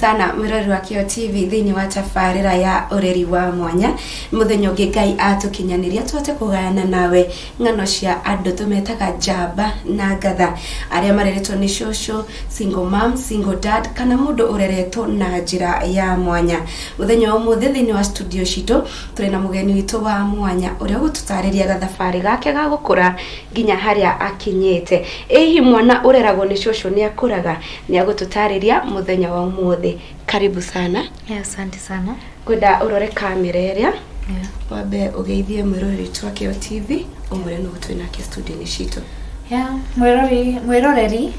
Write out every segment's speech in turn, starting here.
Sana mwĩroreri wa Kĩo TV thĩinĩ wa tabarĩra ya ũreri wa mwanya. Mũthenya ũngĩ Ngai atũkinyanĩria tũhote kũgayana nawe ng'ano cia andũ tũmetaga njamba na ngatha, arĩa mareretwo nĩ cũcũ, single mom, single dad kana mũndũ ũreretwo na njĩra ya mwanya. Mũthenya wa ũmũthĩ thĩinĩ wa studio citũ tũrĩ na mũgeni witũ wa mwanya ũrĩa ũgũtũtarĩria gathabarĩ gake ga gũkũra nginya harĩa akinyĩte. Ĩ hihi mwana ũreragwo nĩ cũcũ nĩ akũraga? Nĩ agũtũtarĩria mũthenya wa ũmũthĩ. Karibu sana. Yeah, asante sana. Ngwenda ũrore kamera ĩrĩa wambe ũgeithie mwĩroreri witũ wa Kĩo TV ũmwĩre nũ twĩ nake studio-inĩ citũ. Yeah, mwĩrori mwĩroreri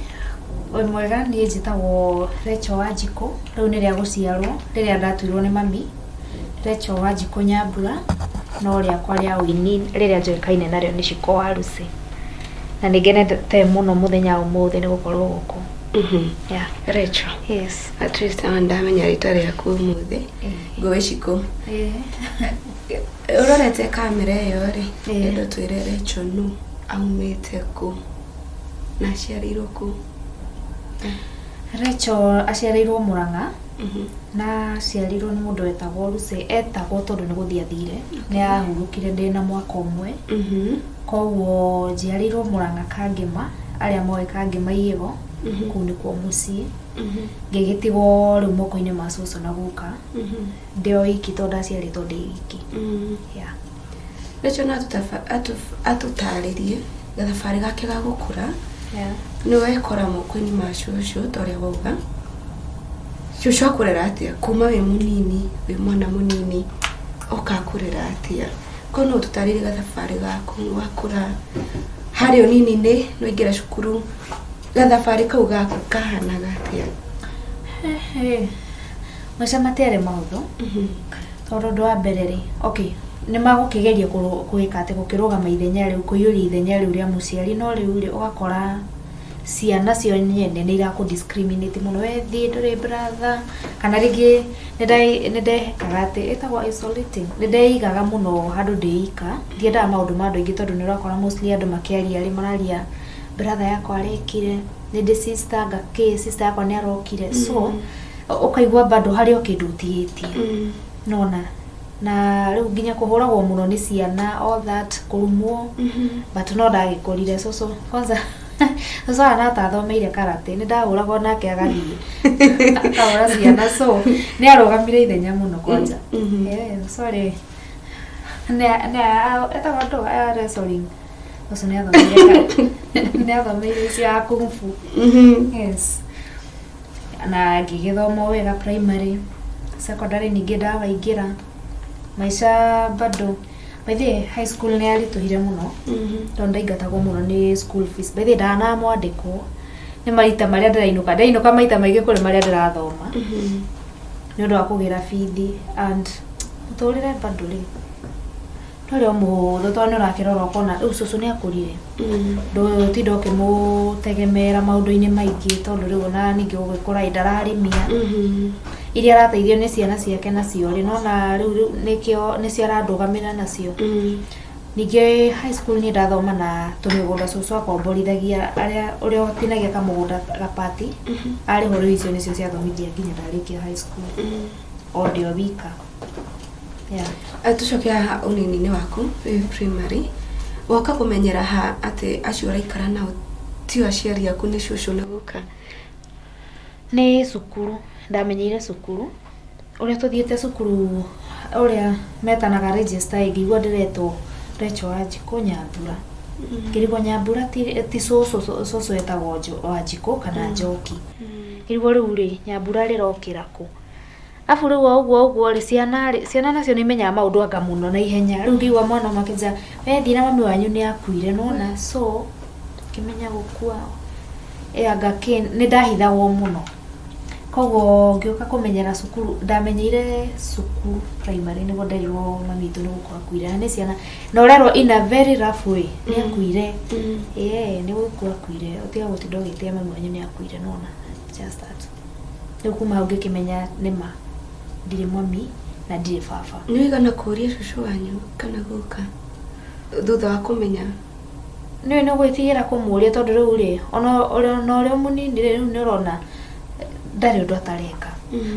wĩ mwega. Niĩ njĩtagwo Rachel Wanjikũ, rĩu nĩ rĩa gũciarwo rĩrĩa ndatuirwo nĩ mami, Rachel Wanjikũ Nyambura, no rĩakwa rĩa ũini rĩrĩa njũĩkaine narĩo nĩ Shiko wa Lucy. Na nĩ ngenete mũno mũthenya wa ũmũthĩ nĩ gũkorwo gũkũ. Yeah. Rachel. Yes. At least awa ndamenya rĩtwa rĩaku ũmũthĩ. Ngũĩ Shiko. Ũrorete kamera ĩyo rĩ, enda twĩre Rachel nũ, aumĩte kũ na aciarĩirwo kũ? Rachel aciarĩirwo Murang'a na aciarirwo nĩ mũndũ wetagwo Lucy, etagwo tondũ nĩ gũthiĩ athire, nĩ ahurũkire ndĩna mwaka ũmwe. Koguo njiarĩirwo Murang'a Kangema, arĩa moĩ Kangema Iĩgo, kũu nĩkuo mũciĩ. Ngĩgĩtigwo rĩu moko-inĩ ma cũcũ na guka ndĩ o iki tondũ ndaciarĩtwo ndĩ iki. Yeah. Rachel no atũtarĩrie gathabarĩ gake ga gũkũra. Nĩ wekora moko-inĩ ma cũcũ ta ũrĩa wauga. Cũcũ akũrera atĩa kuma wĩ mũnini, wĩ mwana mũnini, oka akũrera atĩa? Korwo no ũtũtarĩrie gathabarĩ gaku wakũra harĩa ũnini-inĩ, nĩ waingĩra cukuru, gathabarĩ kau gaku kahanaga atĩa? Maica matiarĩ mahũthũ tondũ ũndũ wa mbere rĩ, okay, nĩ magũkĩgeria gwĩka atĩ gũkĩrũgama ithenya rĩu, kũiyũria ithenya rĩu rĩa mũciari, no rĩu rĩ, ũgakora ciana cio nyene nĩ irakũ discriminate mũno, we thiĩ ndũrĩ brother, kana rĩngĩ nĩ ndekaga atĩ ĩtagwo isolating, nĩ ndeigaga mũno handũ ndĩ ika, ndiendaga maũndũ ma andũ aingĩ tondũ nĩ ũrakora mostly andũ makĩaria rĩ, mararia brother yakwa arekire, nĩ ndĩ sister ngakĩ, sister yakwa nĩ arokire, so ũkaigua bado harĩ o kĩndũ ũtigĩtie. Nona na rĩu nginya kũhũragwo mũno nĩ ciana, all that, kũrumwo, but no ndagĩkũrire. Cũcũ kwanza, cũcũ hana atathomeire karate, nĩ ndahũragwo nake agathiĩ akahũra ciana, so nĩ arũgamire ithenya mũno kwanja. Yeah, sorry, nĩ etagwo andũ a wrestling, ũcio nĩ athomeire icio ya kung fu. Yes, na ngĩgĩthoma o wega primary, secondary, ningĩ ndawaingĩra maica bado. By the way, high school nĩ yaritũhire mũno tondũ ndaingatagwo mũno nĩ school fees. By the way, ndanamwandĩkwo nĩ maita marĩa ndĩrainũka, ndainũka maita maingĩ kũrĩ marĩa ndĩrathoma nĩ ũndũ wa kũgĩra bithi, and mũtũrĩre bado rĩ ndwarĩ o mũhũthũ tondũ nĩ ũrakĩrora ũkona rĩu cũcũ nĩ akũrire, ndũtinda ũkĩmũtegemera maũndũ-inĩ maingĩ tondũ rĩu ona ningĩ gũgĩkũra ĩ ndararĩmia iria arateithio nĩ ciana ciake nacio rĩ, nona rĩu nĩkĩo nĩcio arandũgamĩra nacio. Ningĩ high school niĩ ndathoma na tũmĩgũnda cũcũ akomborithagia arĩa ũrĩa ũtinagia kamũgũnda gapati arĩhwo, rĩu icio nĩcio ciathomithia nginya ndarĩkia high school o ndĩ o wika, yeah. Tũcoke haha ũnini-inĩ waku wĩ primary, woka kũmenyera ha atĩ acio ũraikara nao tio aciari aku, nĩ cũcũ na guka? Nĩ cukuru, ndamenyeire cukuru ũrĩa tũthiĩte cukuru, ũrĩa metanaga register, ngĩigua ndĩretwo Rachel Wanjikũ Nyambura, ngĩrigwo Nyambura ti cũcũ, cũcũ etagwo Wanjikũ kana Njoki, ngĩrigwo rĩu rĩ, Nyambura rĩrokĩra kũ? Arabu rĩu o ũguo ũguo rĩ, ciana rĩ, ciana nacio nĩ imenyaga maũndũ anga mũno na ihenya. Rĩu ngĩigua mwana ũmwe akĩnjĩra, we thiĩ na mami wanyu nĩ akuire, nĩwona, so ngĩmenya gũkua ĩ anga kĩ, nĩ ndahithagwo mũno, koguo ngĩũka kũmenyera cukuru, ndamenyeire cukuru primary nĩguo nderirwo mami witũ nĩ gũkua akuire, na nĩ ciana na ũrerwo in a very rough way, nĩ akuire, ĩĩ nĩ gũkua akuire, ũtiga gũtinda ũgĩtĩa mami wanyu nĩ akuire, nĩwona, just that. Rĩu kuma hau ngĩkĩmenya nĩma ndirĩ mami na ndirĩ baba. Nĩ wĩigana kũũria cũcũ wanyu kana guka thutha wa kũmenya? Nĩũĩ nĩ gwĩtigĩra kũmũria tondũ rĩu rĩ, ona ũrĩa mũnini rĩ, rĩu nĩ ũrona ndarĩ ũndũ atareka.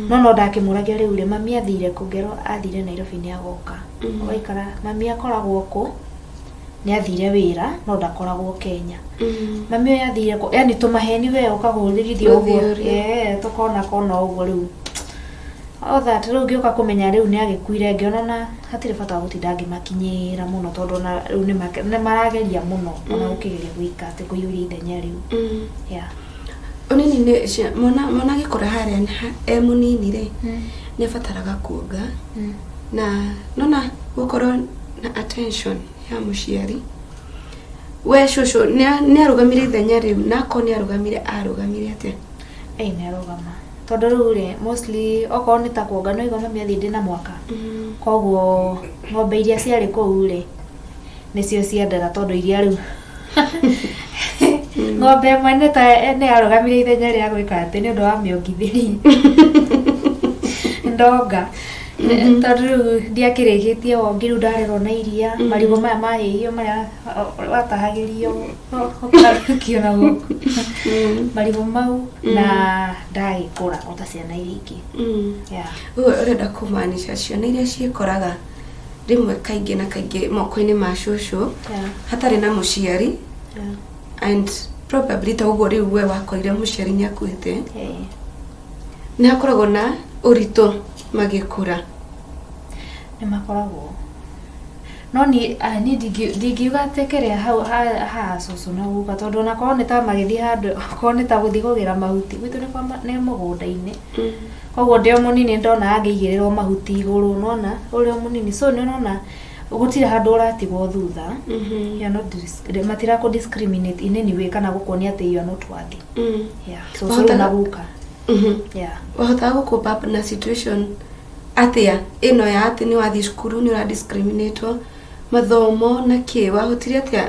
No ndakĩmũragia rĩu rĩ, mami athire kũ? Ngerwo athire Nairobi nĩ agoka. Ũgaikara mami akoragwo kũ? Nĩ athire wĩra no ndakoragwo Kenya. Mami ũyũ athire kũ? Yani tũmaheni we ũkahũrĩrithio ũguo. Rũthiũrio. Tũkona kona ũguo rĩu. All that rĩu ngĩũka kũmenya rĩu nĩ agĩkuire, ngĩona na hatirĩ bata wa gũtinda ngĩmakinyĩra mũno, tondũ ona rĩu nĩ marageria mũno ona gũkĩgeria gwĩka atĩ kũiyũria ithenya rĩu. Yeah. Ũnini nĩ mwana agĩkũra harĩa e mũnini rĩ, nĩ abataraga kuonga na nona gũkorwo na attention ya mũciari. We cũcũ nĩ arũgamire ithenya rĩu, na akorwo nĩ arũgamire, arũgamire atĩa? Ĩĩ, nĩ arũgama, tondũ rĩu rĩ, mostly okorwo nĩ ta kuonga, nĩ waigua mami athiĩ ndĩna mwaka, koguo ng'ombe iria ciarĩ kũu rĩ, nĩcio ciendera, tondũ iria rĩu ng'ombe ĩmwe nĩ ta nĩ yarũgamire ithenya rĩa gwĩka atĩ nĩ ũndũ wa mĩongithĩri ndonga, tondũ rĩu ndiakĩrĩkĩtie wongi, rĩu ndarerwo na iria, marigũ maya mahĩhio marĩa watahagĩrio ũkarukio na gũkũ, marigũ mau, na ndagĩkũra o ta ciana iria ingĩ. Yeah. Ũguo ũrenda kũmaanisha ciana iria ciĩkoraga rĩmwe kaingĩ na kaingĩ moko-inĩ ma cũcũ hatarĩ na mũciari, and probably ta ũguo rĩu we wakorire mũciari nĩ akuĩte, nĩ hakoragwo na ũritũ magĩkũra? Nĩ makoragwo, no niĩ niĩ ndingiuga atĩ kĩrĩa hau ha cũcũ na guka, tondũ onakorwo nĩ ta magĩthiĩ handũ, okorwo nĩ ta gũthiĩ kũgĩra mahuti, gwitũ nĩ kwa nĩ mũgũnda-inĩ, koguo ndĩ o mũnini ndonaga ngĩigĩrĩrwo mahuti igũrũ, nona ũrĩ o mũnini, so nĩ ũrona gũtirĩ handũ ũratigwo thutha. You are not matirakũ discriminate in any way kana gũkuonia atĩ you are not worthy. Yeah, so cũrũ na guka, yeah. Wahotaga gũ cope up na situation atĩa ĩno ya atĩ nĩ wathiĩ cukuru nĩ ũra discriminatwo mathomo na kĩ? Wahotire atĩa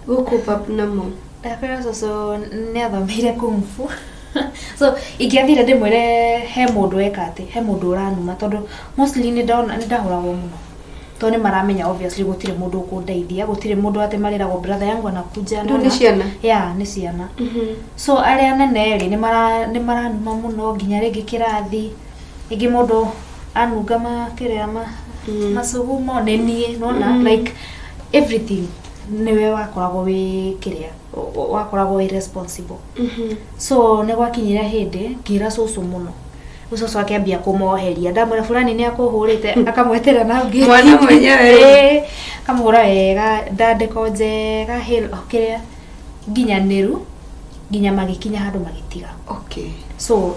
gũ cope up namo? Ndakwĩra cũcũ nĩ athomeire kung fu, so ingĩathire ndĩmwĩre he mũndũ eka atĩ he mũndũ ũranuma, tondũ mostly nĩ ndona nĩ ndahũragwo mũno, tondũ nĩ maramenya obviously gũtirĩ mũndũ ũkũndeithia, gũtirĩ mũndũ atĩ marĩragwo brother yangu anakuja. Rĩu nĩ ciana? Yeah, nĩ ciana. So arĩa anene rĩ, nĩ maranuma mũno, nginya rĩngĩ kĩrathi rĩngĩ mũndũ anunga kĩrĩa macugumo nĩ niĩ, nona like everything nĩwe wakoragwo wĩ kĩrĩa wakoragwo wĩ responsible. So nĩ gwakinyire hĩndĩ ngĩra cũcũ mũno, rĩu cũcũ akĩambia kũmoheria, ndamwĩra fulani nĩ akũhũrĩte, akamwetera na ngĩti. Mwana mwenyewe. Ĩĩ, akamũhũra wega ndandĩko njega kĩrĩa nginyanĩru, nginya magĩkinya handũ magĩtiga. So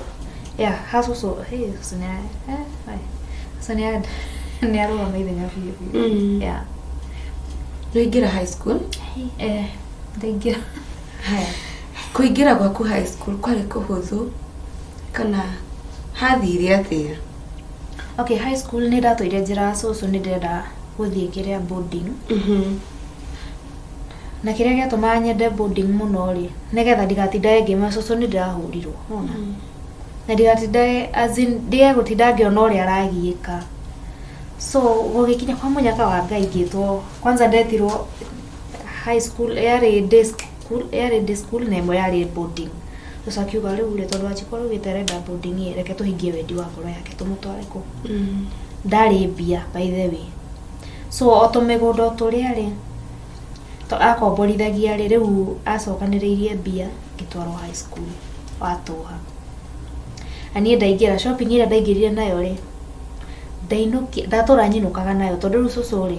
yeah, ha cũcũ, hey, cũcũ nĩ cũcũ nĩ arũgama ithenya biũ biũ. Yeah. Nĩ high school? Eh, ndaingĩra. Haya, kũingĩra gwaku high school kwarĩ kũhũthũ kana hathire atĩa? Okay, high school nĩ ndatũire njĩra cũcũ nĩ ndĩrenda gũthiĩ kĩrĩa boarding, na kĩrĩa gĩatũmaga nyende boarding mũno rĩ, nĩgetha ndigatindage ngĩma cũcũ nĩ ndĩrahũrirwo, nona na ndigatindage, as in ndige gũtinda ngĩona ũrĩa aragiĩka. So gũgĩkinya kwa mũnyaka wa Ngai ngĩtwo, kwanza ndetirwo high school yarĩ day school, yarĩ day school na ĩmwe yarĩ boarding. Ũcio akiuga rĩu rĩ, tondũ Wanjikũ araugĩte arenda boarding ĩ, reke tũhingie wendi wa ngoro yake, tũmũtware kũ. Ndarĩ mbia, by the way, so o tũmĩgũnda o tũrĩa rĩ akomborithagia rĩ, rĩu acokanĩrĩirie mbia, ngĩtwarwo high school watũha. Na niĩ ndaingĩra, shopping ĩrĩa ndaingĩrire nayo rĩ, ndainũki ndatũra nyinũkaga nayo, tondũ rĩu cũcũ rĩ,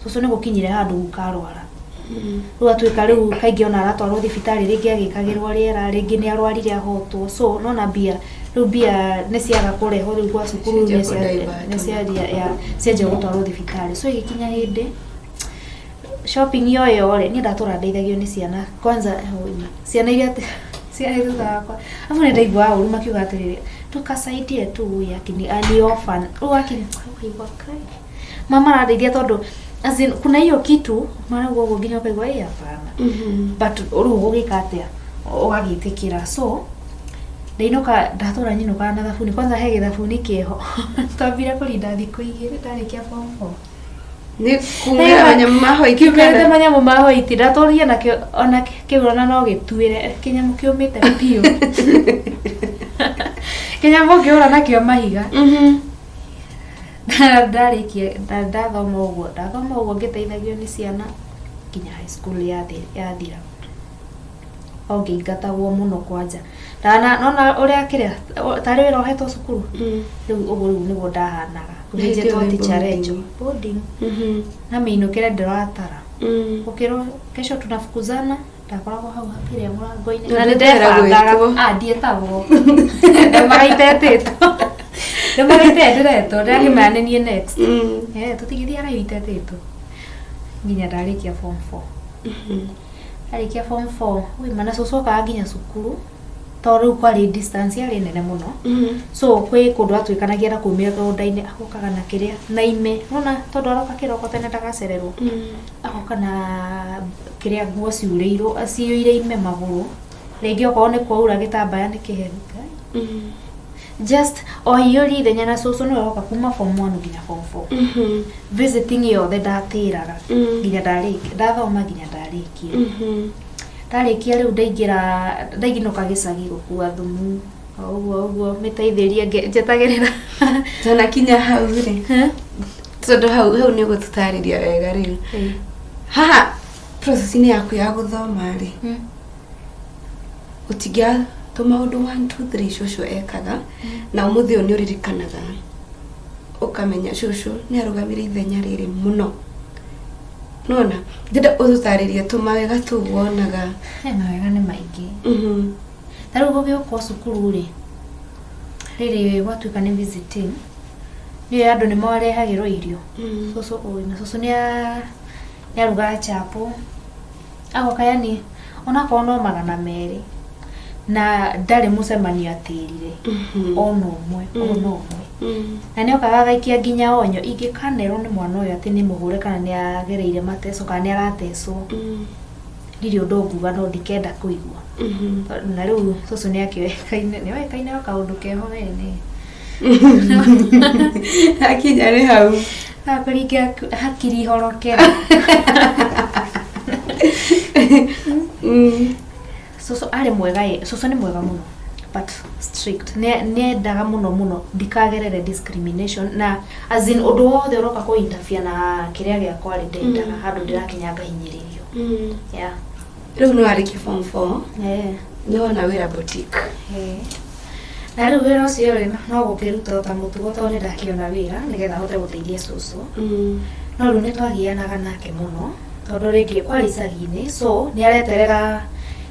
cũcũ nĩ gũkinyire handũ guka arwara, rĩu atuĩka rĩu kaingĩ ona aratwarwo thibitarĩ, rĩngĩ agĩkagĩrwo rĩera, rĩngĩ nĩ arwarire ahotwo, so nona mbia rĩu mbia nĩ ciaga kũrehwo rĩu gwa cukuru. Cianjia nĩ cia- kũ-divert. Nĩ cianjia ya cianjia gũtwarwo thibitarĩ, so ĩgĩkinya hĩndĩ shopping ĩyo ĩyo rĩ, niĩ ndatũra ndeithagio nĩ ciana, kwanza ciana iria ciarĩ thutha wakwa, arabu nĩ ndaiguaga ũru makiuga atĩrĩrĩ, tukasaidie tu huyu akini ni orphan, rĩu akini ũkaigua kai mama arandeithia, tondũ as in, kuna hiyo kitu marauga ũguo nginya ũkaigua ĩ hapana. But rĩu ũgĩka atĩa, ũgagĩtĩkĩra. So ndainũka, ndatũra nyinũkaga na thabuni, kwanza he gĩthabuni kĩho twambire kũrinda thikũ 2 ndarĩkia form four. Nĩ kumĩra manyamũ ma hoiti? Kiumĩrĩte. Kana Manyamũ ma hoiti ndatũria nakĩo, ona kĩu ona no gĩtuĩre kĩnyamũ kĩũmĩte biũ. Kĩnyamũ ũngĩhũra nakĩo mahiga. Ndarĩkia ndathoma ũguo, ndathoma ũguo ngĩteithagio nĩ ciana nginya high school yathira. O ngĩingatagwo mũno kwanja. Nona ũrĩa kĩrĩa tarĩ wĩra ũhetwo cukuru. Rĩu ũguo rĩu nĩguo ndahanaga. Hĩndĩ ĩyo Ngĩnjĩtwo wĩ teacher boarding. Rachel. Boarding. Na mĩinũkĩre ndĩratara. Ũkĩrwo kesho tunafukuzana ndakoragwo hau hakĩrĩa mũrango-inĩ. Na Na nĩ ndũkwenda ndebangaga. gwĩtwo. Ah, ndietagwo. Ndaumaga itetĩtwo. Ndaumaga itendĩretwo. Ndĩrakĩmenya nĩ niĩ next. Eh, tũtingĩthiĩ haraihu itetĩtwo. Nginya ndarĩkia form 4. Ndarĩkia form 4, ui mana cũcũ okaga nginya cukuru. Tondũ rĩu kwarĩ distance yarĩ nene mũno. So kwĩ kũndũ atuĩkanagia na kũu mĩgũnda-inĩ agokaga na kĩrĩa na ime. Nĩwona tondũ aroka kĩroko tene ndagacererwo. Agoka na kĩrĩa nguo ciurĩirwo ciyũire ime magũrũ. Rĩngĩ okorwo nĩ kwaura gĩtambaya nĩ kĩhehu. Just o aiyũrie ithenya na cũcũ nĩwe woka kuma form 1 nginya form 4. Visiting yothe ndatĩraga nginya ndarĩkia ndathoma nginya ndarĩkia. Ndarĩkia rĩu ndaingĩra ndainũka gĩcagi gũkua thumu o ũguo ũguo mĩteithĩrie njetagĩrĩra. Tũnakinya hau rĩ, tondũ hau hau nĩ ũgũtũtarĩria wega rĩu. Haha process-inĩ yaku ya gũthoma rĩ, ũtingĩa tũmaũndũ 1 2 3 cũcũ ekaga na ũmũthĩ ũyũ nĩ ũririkanaga ũkamenya cũcũ nĩ arũgamire ithenya rĩrĩ mũno. Nona ndĩrenda ũtũtarĩrie tũmawega tũu wonaga. He mawega nĩ maingĩ. Ta rĩu gũgĩũkwo cukuru rĩ, rĩrĩ gwatuĩka nĩ visiting, nĩ andũ nĩ marehagĩrwo irio. Cũcũ oi na cũcũ nĩ arugaga chapo, agoka yani onakorwo no 200 na ndarĩ mũcemanio atĩrire ona ũmwe ona ũmwe. Na nĩ okaga agaikia nginya onyo ingĩkanerwo nĩ mwana ũyũ atĩ nĩ mũhũre kana nĩ agereire mateco kana nĩ aratecwo ndirĩ ũndũ nguga no ndikenda kũigua. Na rĩu cũcũ nĩ akĩoĩkaine nĩ oĩkaine o kaũndũ keho we nĩ. Hakinya nĩ hau. Akũringa hakiri ihorokere. Cũcũ arĩ mwega ĩ, cũcũ nĩ mwega mũno but strict. Nĩ endaga mũno mũno ndikagerere discrimination na as in ũndũ wothe ũroka kũ interfere na kĩrĩa gĩakwa rĩ ndendaga handũ ndĩrakinya ngahinyĩrĩrio. Yeah. Rĩu nĩ warĩkia form 4, nĩ wona wĩra boutique. Na rĩu wĩra ũcio rĩ no gũkĩruta ta mũtugo tondũ nĩ ndakĩona wĩra nĩgetha hote gũteithia cũcũ. No rĩu nĩ twagianaga nake mũno tondũ rĩngĩ kwarĩ icagi-inĩ so nĩ areterera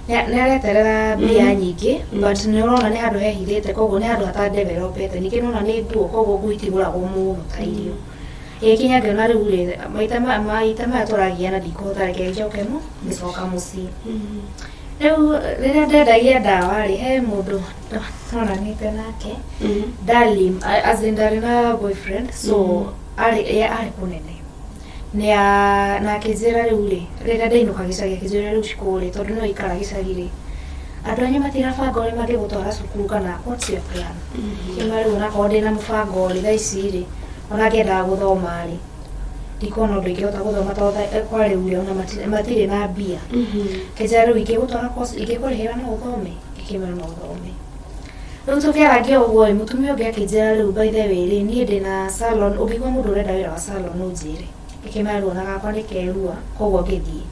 nĩ areterera mbia nyingĩ but nĩ ũrona nĩ handũ hehithĩte koguo nĩ handũ hatadevelopete ningĩ nĩ ũrona nĩ nguo koguo nguo itigũragwo mũno ta irio. Ĩgĩkinya ngĩona rĩu rĩ maita maya tũragiana ndikũhota reke njoke ngĩcoka mũciĩ. Rĩu rĩrĩa ndendagia ndawa rĩ he mũndũ twaranĩte nake ndarĩ as in ndarĩ na boyfriend so arĩ arĩ kũnene. Na akĩnjĩra rĩu rĩ rĩrĩa ndainũka gĩcagi akĩnjĩra rĩu Shikũ rĩ tondũ no ikara gĩcagi rĩ andũ anyu matirabanga ũrĩa mangĩgũtwara cukuru kana what's your plan? Ngĩmwĩra rĩu onakorwo ndĩna mũbango rĩ thaa ici rĩ ona ngĩendaga gũthoma rĩ ndikuona ũndũ ingĩhota gũthoma tondũ kwa rĩu rĩ ona matirĩ na mbia. Akĩnjĩra rĩu ingĩgũtwara course ingĩkũrĩhĩra no ũthome? Ngĩkĩmwĩra no thome. Rĩu tũkĩarangia ũguo ĩ mũtumia ũngĩ akĩnjĩra rĩu by the way rĩ niĩ ndĩna salon ũngĩigua mũndũ ũrenda wĩra wa salon ũnjĩre. Ngĩkĩmwĩra rĩu ona gakwa nĩ kerua koguo ngĩthiĩ.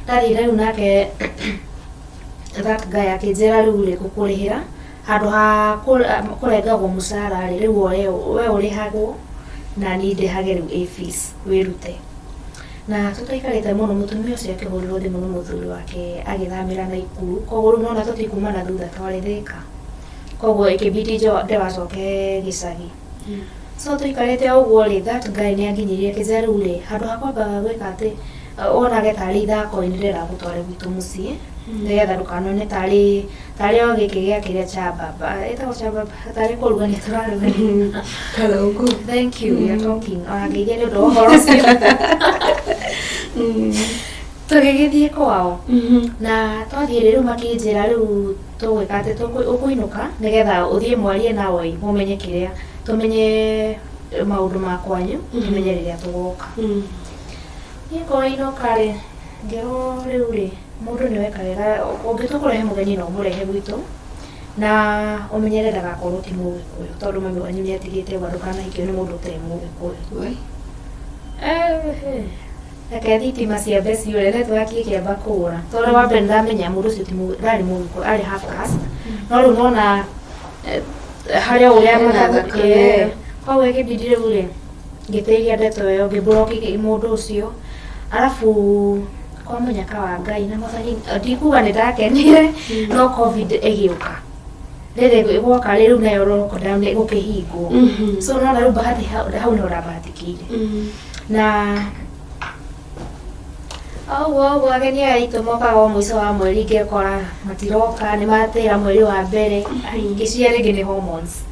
Ndathire rĩu nake that guy akĩnjĩra rĩu rĩ ngũkũrĩhĩra handũ ha kũrengagwo mũcara rĩ rĩu we ũrĩhagwo na niĩ ndĩhage rĩu ĩ fees wĩrute. Na tũtaikarĩte mũno mũtumia ũcio akĩhũrĩrwo thimũ nĩ mũthuri wake agĩthamĩra Naikuru koguo rĩu nĩwona tũtikuma na thutha twarĩ Thĩka. Koguo ĩkĩbidi ndĩgacoke gĩcagi. So tũikarĩte o ũguo rĩ that guy nĩ anginyĩrire akĩnjĩra rĩu rĩ handũ ha kwambaga gwĩka atĩ wonage tarĩ ithako ĩ nĩndĩrenda ngũtware gwitũ mũciĩ nĩgetha ndũkanone tarĩ tarĩ o gĩkĩ gĩa kĩrĩa cha baba ĩtagwo cha baba tarĩ kũrugania tũrarugania. Karũngũ. Thank you, we are talking. Ona ngeithia nĩ ũndũ wa ũhoro ũcio. Tũgĩgĩthiĩ kwao na twathiĩ rĩ rĩu makĩnjĩra rĩu tũgwĩka atĩ ũkũinũka nĩgetha ũthiĩ mwarie nao ĩ mũmenye kĩrĩa tũmenye maũndũ ma kwanyu tũmenye rĩrĩa tũgoka. Niĩ kũinũka rĩ ngĩrwo rĩu rĩ mũndũ nĩ weka wega ũngĩtua kũrehe mũgeni no ũmũrehe gwitũ Na ũmenyere ndagakorwo ti Mũgĩkũyũ, tondũ mami wanyu nĩ atigĩte ũguo ndũkanahikio nĩ mũndũ ũtarĩ Mũgĩkũyũ. Wai. Reke thitima ciambe ciũre, network ĩkĩamba kũra, tondũ wa mbere nĩndamenya mũndũ ũcio ti ndarĩ Mũgĩkũyũ, arĩ half caste, no rĩu nona harĩa ũrĩa Ena thakame. Koguo ĩkĩbidi rĩu rĩ ngĩtĩria ndeto ĩyo, ngĩblock mũndũ ũcio. Arabu kwa mũnyaka wa Ngai na Mwathani, ndikuga nĩ ndakenire, no COVID ĩgĩũka. Rĩrĩ gwoka rĩu nayo lockdown gũkĩhingwo. So nona rĩu bahati hau hau nĩho ndabahatikĩire. Na ũguo ũguo ageni aya aitũ mokaga o mũico wa mweri, ngekora matiroka, nĩ matĩra mweri wa mbere. Ai, ngĩciria rĩngĩ nĩ hormones.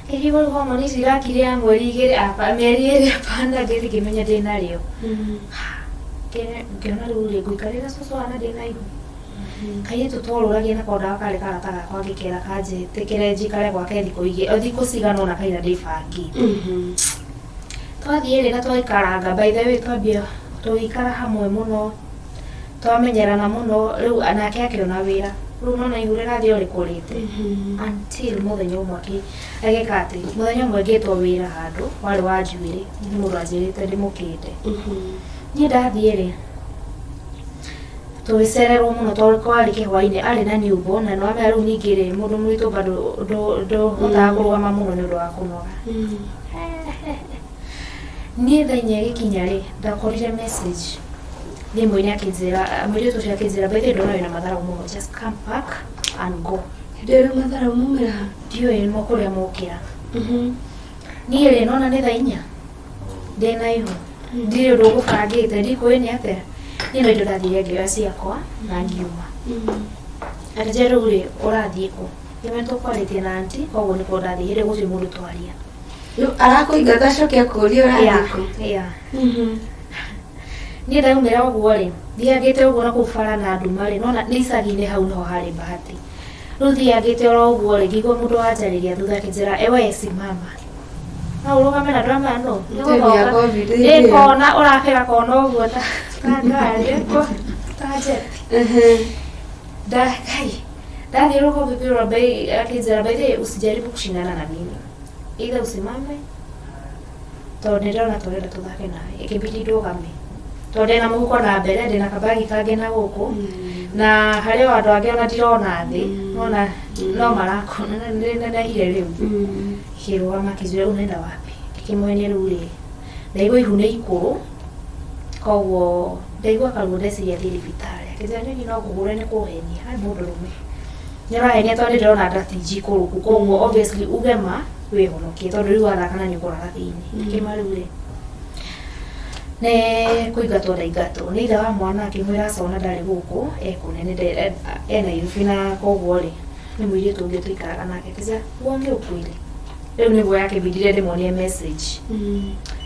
Ngĩrigwo rĩu hormone ici irakire mweri 2 apa mĩeri 2, hapana, ngĩthiĩ ngĩmenya ndĩnarĩo. Ngĩona rĩu rĩ ngũikarĩra cũcũ wana ndĩna ihu. Kairĩtu tworũragia nako ndawa karĩ karata gakwa, ngĩkera kanjĩtĩkĩre njikare gwake thikũ igĩ thikũ cigana ũna kaira ndĩbangĩte. Twathiĩ rĩ na twaikaranga, by the way, twambia tũgĩikara hamwe mũno, twamenyerana mũno. Rĩu nake akĩona wĩra, rĩu nona ihu rĩrathiĩ o rĩkũrĩte, until mũthenya ũmwe agĩka atĩ mũthenya ũmwe ngĩtwo wĩra handũ warĩ wa njuĩrĩ nĩ mũndũ anjĩrĩte ndĩmũkĩnde. Niĩ ndathiĩ rĩ, tũgĩcererwo mũno tondũ kwarĩ kĩhwainĩ, arĩ na newborn, na nĩwamenya rĩu ningĩ rĩ mũndũ mũritũ bado ndũhotaga kũrũgama mũno nĩ ũndũ wa kũnoga. Niĩ thaa 4 ĩgĩkinya rĩ, ndakorire message thimũ-inĩ akĩnjĩra, mũirĩtu ũcio akĩnjĩra, "By the way, ndona wĩna matharau mũno, just come back and go." Hĩndĩ ĩyo rĩu matharau maumĩra ha? Ndiũĩ nĩ kũrĩa mokĩra. Niĩ rĩ nona nĩ thaa 4 ndĩna ihu, ndirĩ ũndũ ngũbangĩte, ndikũĩ nĩ atĩa. Niĩ no indo ndathire ngĩoya ciakwa na ngiuma. Akĩnjĩra, "Rĩu rĩ ũrathiĩ kũ?" Ngĩmwĩra tũkwarĩtie na aunty, koguo nĩkuo ndathiĩ, hĩndĩ ĩyo gũtirĩ mũndũ twaria. Rĩu arakũingata acoke akũrie ũrathiĩ kũ? Yeah. Niĩ ndaumĩra ũguo rĩ, thiangĩte ũguo na kũu bara na nduma rĩ, nona nĩ icagi-inĩ, hau nĩho harĩ bahati. Rĩu thiangĩte oro ũguo rĩ, ngĩigua mũndũ wanjarĩria thutha akĩnjĩra, "Ewe simama." No ũrũgame na ndwamenya nũ. Time ya COVID Nĩ hĩndĩ ĩyo. kona ũrabĩra kona ũguo ta ngari, ta jet. Kai ndathiũrũrũka ũgĩkwĩrwo bei, akĩnjĩra, "By the way, usijaribu kushindana na mimi, either usimame, tondũ nĩndĩrona tũrenda tũthake nawe." Ĩkĩbidi ndũgame tondũ ndĩna mũhuko na mbere, ndĩna kabagi kangĩ na gũkũ, na harĩ o andũ angĩ ona ndirona thĩ, nona no marakona nĩnenehire rĩu. Kĩrũgama akĩnjĩra, "Unaenda wapi?" Ngĩkĩmwenia rĩu rĩ ndaigua ihu nĩ ikũrũ, koguo ndaigua karuo, ndeciria thiĩ thibitarĩ. Akĩnjĩra, "Nini no ngũhũre nĩ kũhenia harĩ mũndũrũme, nĩ ũrahenia, tondũ nĩndĩrona nda ti njikũrũku, koguo obviously uge ma wĩhonokie, tondũ rĩu wathaka na nĩ ũkũrara thĩinĩ." Ngĩkĩma rĩu rĩ nĩ kũingatwo ndaingatwo nĩ ithe wa mwana, akĩmwĩra aca ona ndarĩ gũkũ, e kũnene e Nairobi, na koguo rĩ nĩ mũirĩtu ũngĩ tũikaraga nake. Akĩnjĩra, "Uongee ukweli." Rĩu nĩguo yakĩbindire ndĩmuonie message.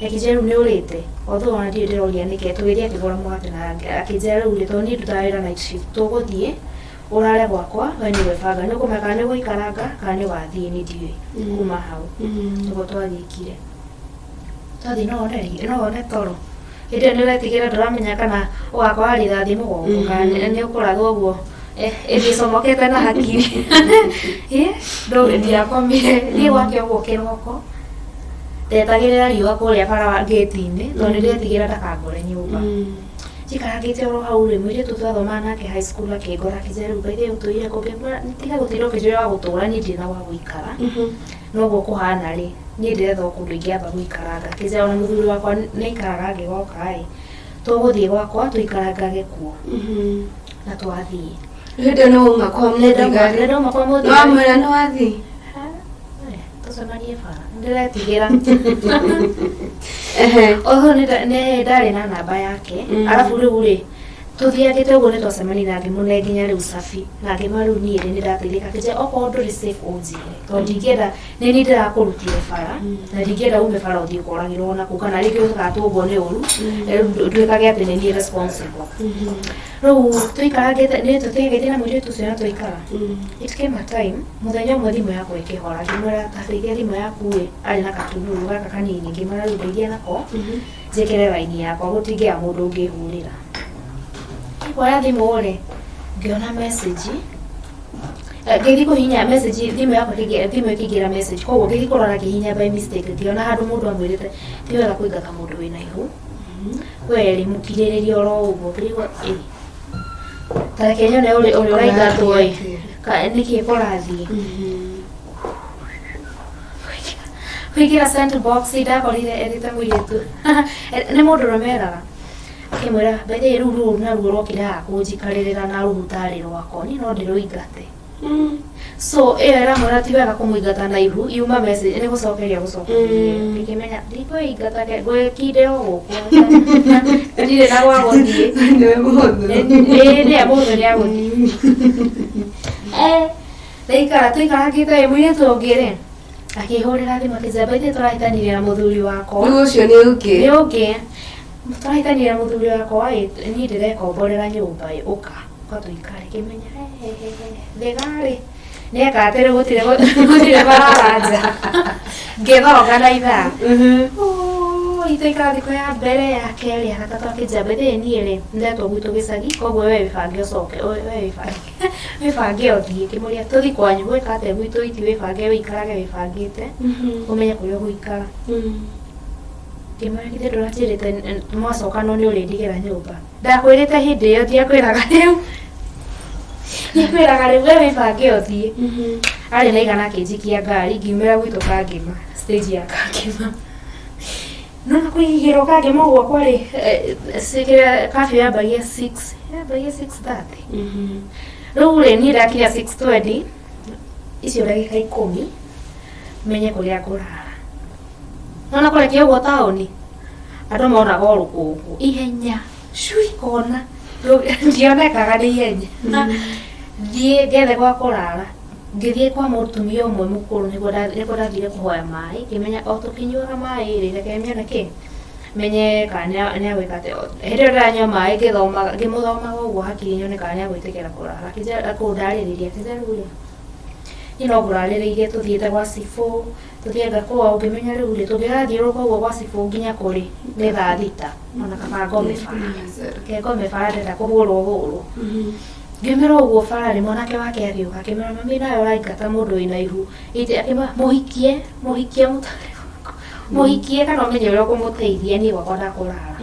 Akĩnjĩra, "Rĩu nĩ ũrĩte?" Although ona ndirĩ ndĩroria nĩkĩ. Tũgĩthiĩ akĩgũra mũgate na akĩnjĩra, "Rĩu rĩ, tondũ niĩ ndutaga wĩra night shift, tũgũthiĩ ũrare gwakwa, we nĩ ũgwĩbanga, nĩ ũkũmenya kana nĩ ũgũikaranga kana nĩ ũgathiĩ, niĩ ndiũĩ." Kuma hau nĩguo twagĩkire. Twathiĩ no wone toro hĩndĩ ĩyo nĩ ũretigĩra, ndũramenya kana ũgakora rithathi mũgongo kana nĩ ũkũrathwo ũguo ĩthiĩ ĩcomokete na hakiri. Ndiakomire niĩ gwake ũguo kĩroko, ndetagĩrĩra riũa kũrĩa bara wa ngĩti-inĩ tondũ nĩ ndetigĩra ndakangore nyũmba. Njikarangĩte oro hau rĩ, mũirĩtu twathomaga nake high school akĩngora, akĩnjĩra, "Rĩu by the way ũtũire kũ?" Ngĩmwĩra, "Tiga gũtinda ũkĩnjũria wa gũtũra, niĩ ndirĩ na gwa gũikara, noguo kũhana rĩ, niĩ ndĩretha o kũndũ ingĩamba gũikaranga." Akĩnjĩra, "Ona mũthuri wakwa nĩ aikaraga angĩgoka ĩ, tũgũthiĩ gwakwa tũikarangage kuo." Na twathiĩ. Hĩndĩ ĩyo nĩ wauma kwa mũthigari? Nĩ ndauma kwa mũthigari. Wamwĩra nĩ wathiĩ? Tũcemanie bara, ndĩretigĩra. Oho nĩ ndarĩ na namba yake. Arabu rĩu rĩ tũthiangĩte ũguo nĩ twacemania na ngĩmũne nginya rĩu cabi na ngĩmwĩra, "Rĩu niĩ rĩ nĩ ndateithĩka." Akĩnjĩra, "Okorwo ndũrĩ safe ũnjĩre, tondũ ndingĩenda, nĩ niĩ ndĩrakũrutire bara na ndingĩenda ume bara ũthiĩ ũkoragĩrwo na kũu, kana rĩngĩ ũgatũngwo nĩ ũru, nduĩkage atĩ nĩ niĩ responsible." Rĩu tũikarangĩte nĩ tũtigĩte na mũirĩtu ũcio na twaikara. It came a time mũthenya ũmwe thimũ yakwa ĩkĩhora, ngĩmwĩra, "Ta ndeithia thimũ yaku ĩ." Arĩ na katunuru gaka kanini, ngĩmwĩra, "Rĩu ndeithia nako njĩkĩre raini yakwa, gũtingĩaga mũndũ ũngĩhũrĩra." Kuoya thimũ rĩ, ngĩona message. Ngĩthiĩ kũhihinya message thimũ yakwa thimũ ĩkĩingĩra message, koguo ngĩthiĩ kũrora ngĩhihinya by mistake, ngĩona handũ mũndũ amwĩrĩte ti wega kũingata mũndũ wĩna ihu, we rĩ mũkirĩrĩrie oro ũguo. Ngĩrigwo ĩ ta reke nyone ũrĩa ũraingatwo ĩ nĩkĩ kũrathiĩ. Kũingĩra sent box, ndakorire erĩte mũirĩtu, nĩ mũndũrũme eraga, akĩmwĩra bethe rĩu rũrũ naruo rwokire haha kũnjikarĩrĩra na rũhu tarĩ rwakwa, niĩ no ndĩrũingate. So ĩyo ĩramwĩra ti wega kũmũingata na ihu, yuma message nĩ gũcokeria gũcokeria. Ngĩkĩmenya ndikwĩingata, ngwĩkindĩra o gũkũ, ndirĩ na gwa gũthiĩ. Nĩwe mũhũthũ. Ĩĩ, nĩwe mũhũthũ, nĩ agũthiĩ. Ndaikara tũikarangĩte ĩ, mũirĩtu ũngĩ rĩ akĩhũrĩra thimũ akĩnjĩra, "By the way, tũrahĩtanirie na mũthuri wakwa." Rĩu ũcio nĩ ũngĩ. Nĩ ũngĩ. "Tũrahĩtanirie na mũthuri wakwa ĩ, niĩ ndĩrekomborera nyũmba ĩ, ũka ũka tũikare." Ngĩmenya thĩgarĩ nĩeka atĩ rĩu gũtirĩ barara nja, ngĩthonga na ithaa. Itoikara thikũ ya mbere, ya kerĩ, ya gatatũ, akĩnjĩra, "By the way, niĩ rĩ ndetwo gwitũ gĩcagi, koguo we wĩbange ũcoke, we wĩbange ũthiĩ." Ngĩmũria, "Tũthiĩ kwanyu gwĩka atĩa gwitũ?" "Iti wĩbange wĩikarage wĩbangĩte, ũmenye kũrĩa ũgũikara." Ngĩmwĩra, "Githĩ ndũranjĩrĩte mwacoka no nĩ ũrĩndigĩra nyũmba? Ndakwĩrĩte hĩndĩ ĩyo, ndiakwĩraga rĩu, ndiakwĩraga rĩu, we wĩbange ũthiĩ." Arĩ na igana, akĩnjikia ngari, ngiumĩra gwitũ Kangĩma, stage ya Kangĩma. Nona kũigĩrwo Kangĩma ũguo kwarĩ kĩrĩa curfew yambagia 6, yambagia 6:30. Rĩu rĩ, niĩ ndakinya 6:20, icio ndagĩka 10 menye kũrĩa ngũrara. Nona kũrekia ũguo taũni andũ monaga o rũkũngũ ihenya, cui kona ndionekaga nĩ ihenya. Thiĩ ngethe gwa kũrara. Ngĩthiĩ kwa mũtumia ũmwe mũkũrũ, nĩguo ndathire kũhoya maĩ. Ngĩmenya o tũkĩnyuaga maĩ rĩ, reke nyone kĩ menye kana nĩ agwĩka atĩa. Hĩndĩ ĩyo ndĩranyua maĩ ngĩthomaga, ngĩmũthomaga ũguo hakiri, nyone kana nĩ agwĩtĩkĩra kũrara. Akĩnjĩra kũndarĩrĩria, akĩnjĩra, "Rĩu rĩ, niĩ no ngũrarĩrĩirie, tũthiĩte gwa cibũ, tũthiĩ ngakũa." Ngĩmenya rĩu rĩ, tũngĩgathiũrũrũka ũguo gwa cibũ nginya kũrĩ nĩ thaa 6, ona kaba ngome bara, reke ngome bara, ndĩrenda kũhũrwo hũrwo. Ngĩmera ũguo bara rĩ, mwanake wake agĩũka akĩmera, "Mami, nawe ũraingata mũndũ wĩna ihu." Akĩmwĩra, "Mũhikie, mũhikie, mũtware gwaku, mũhikie kana ũmenye ũrĩa ũkũmũteithia, niĩ gwakwa ndakũrara."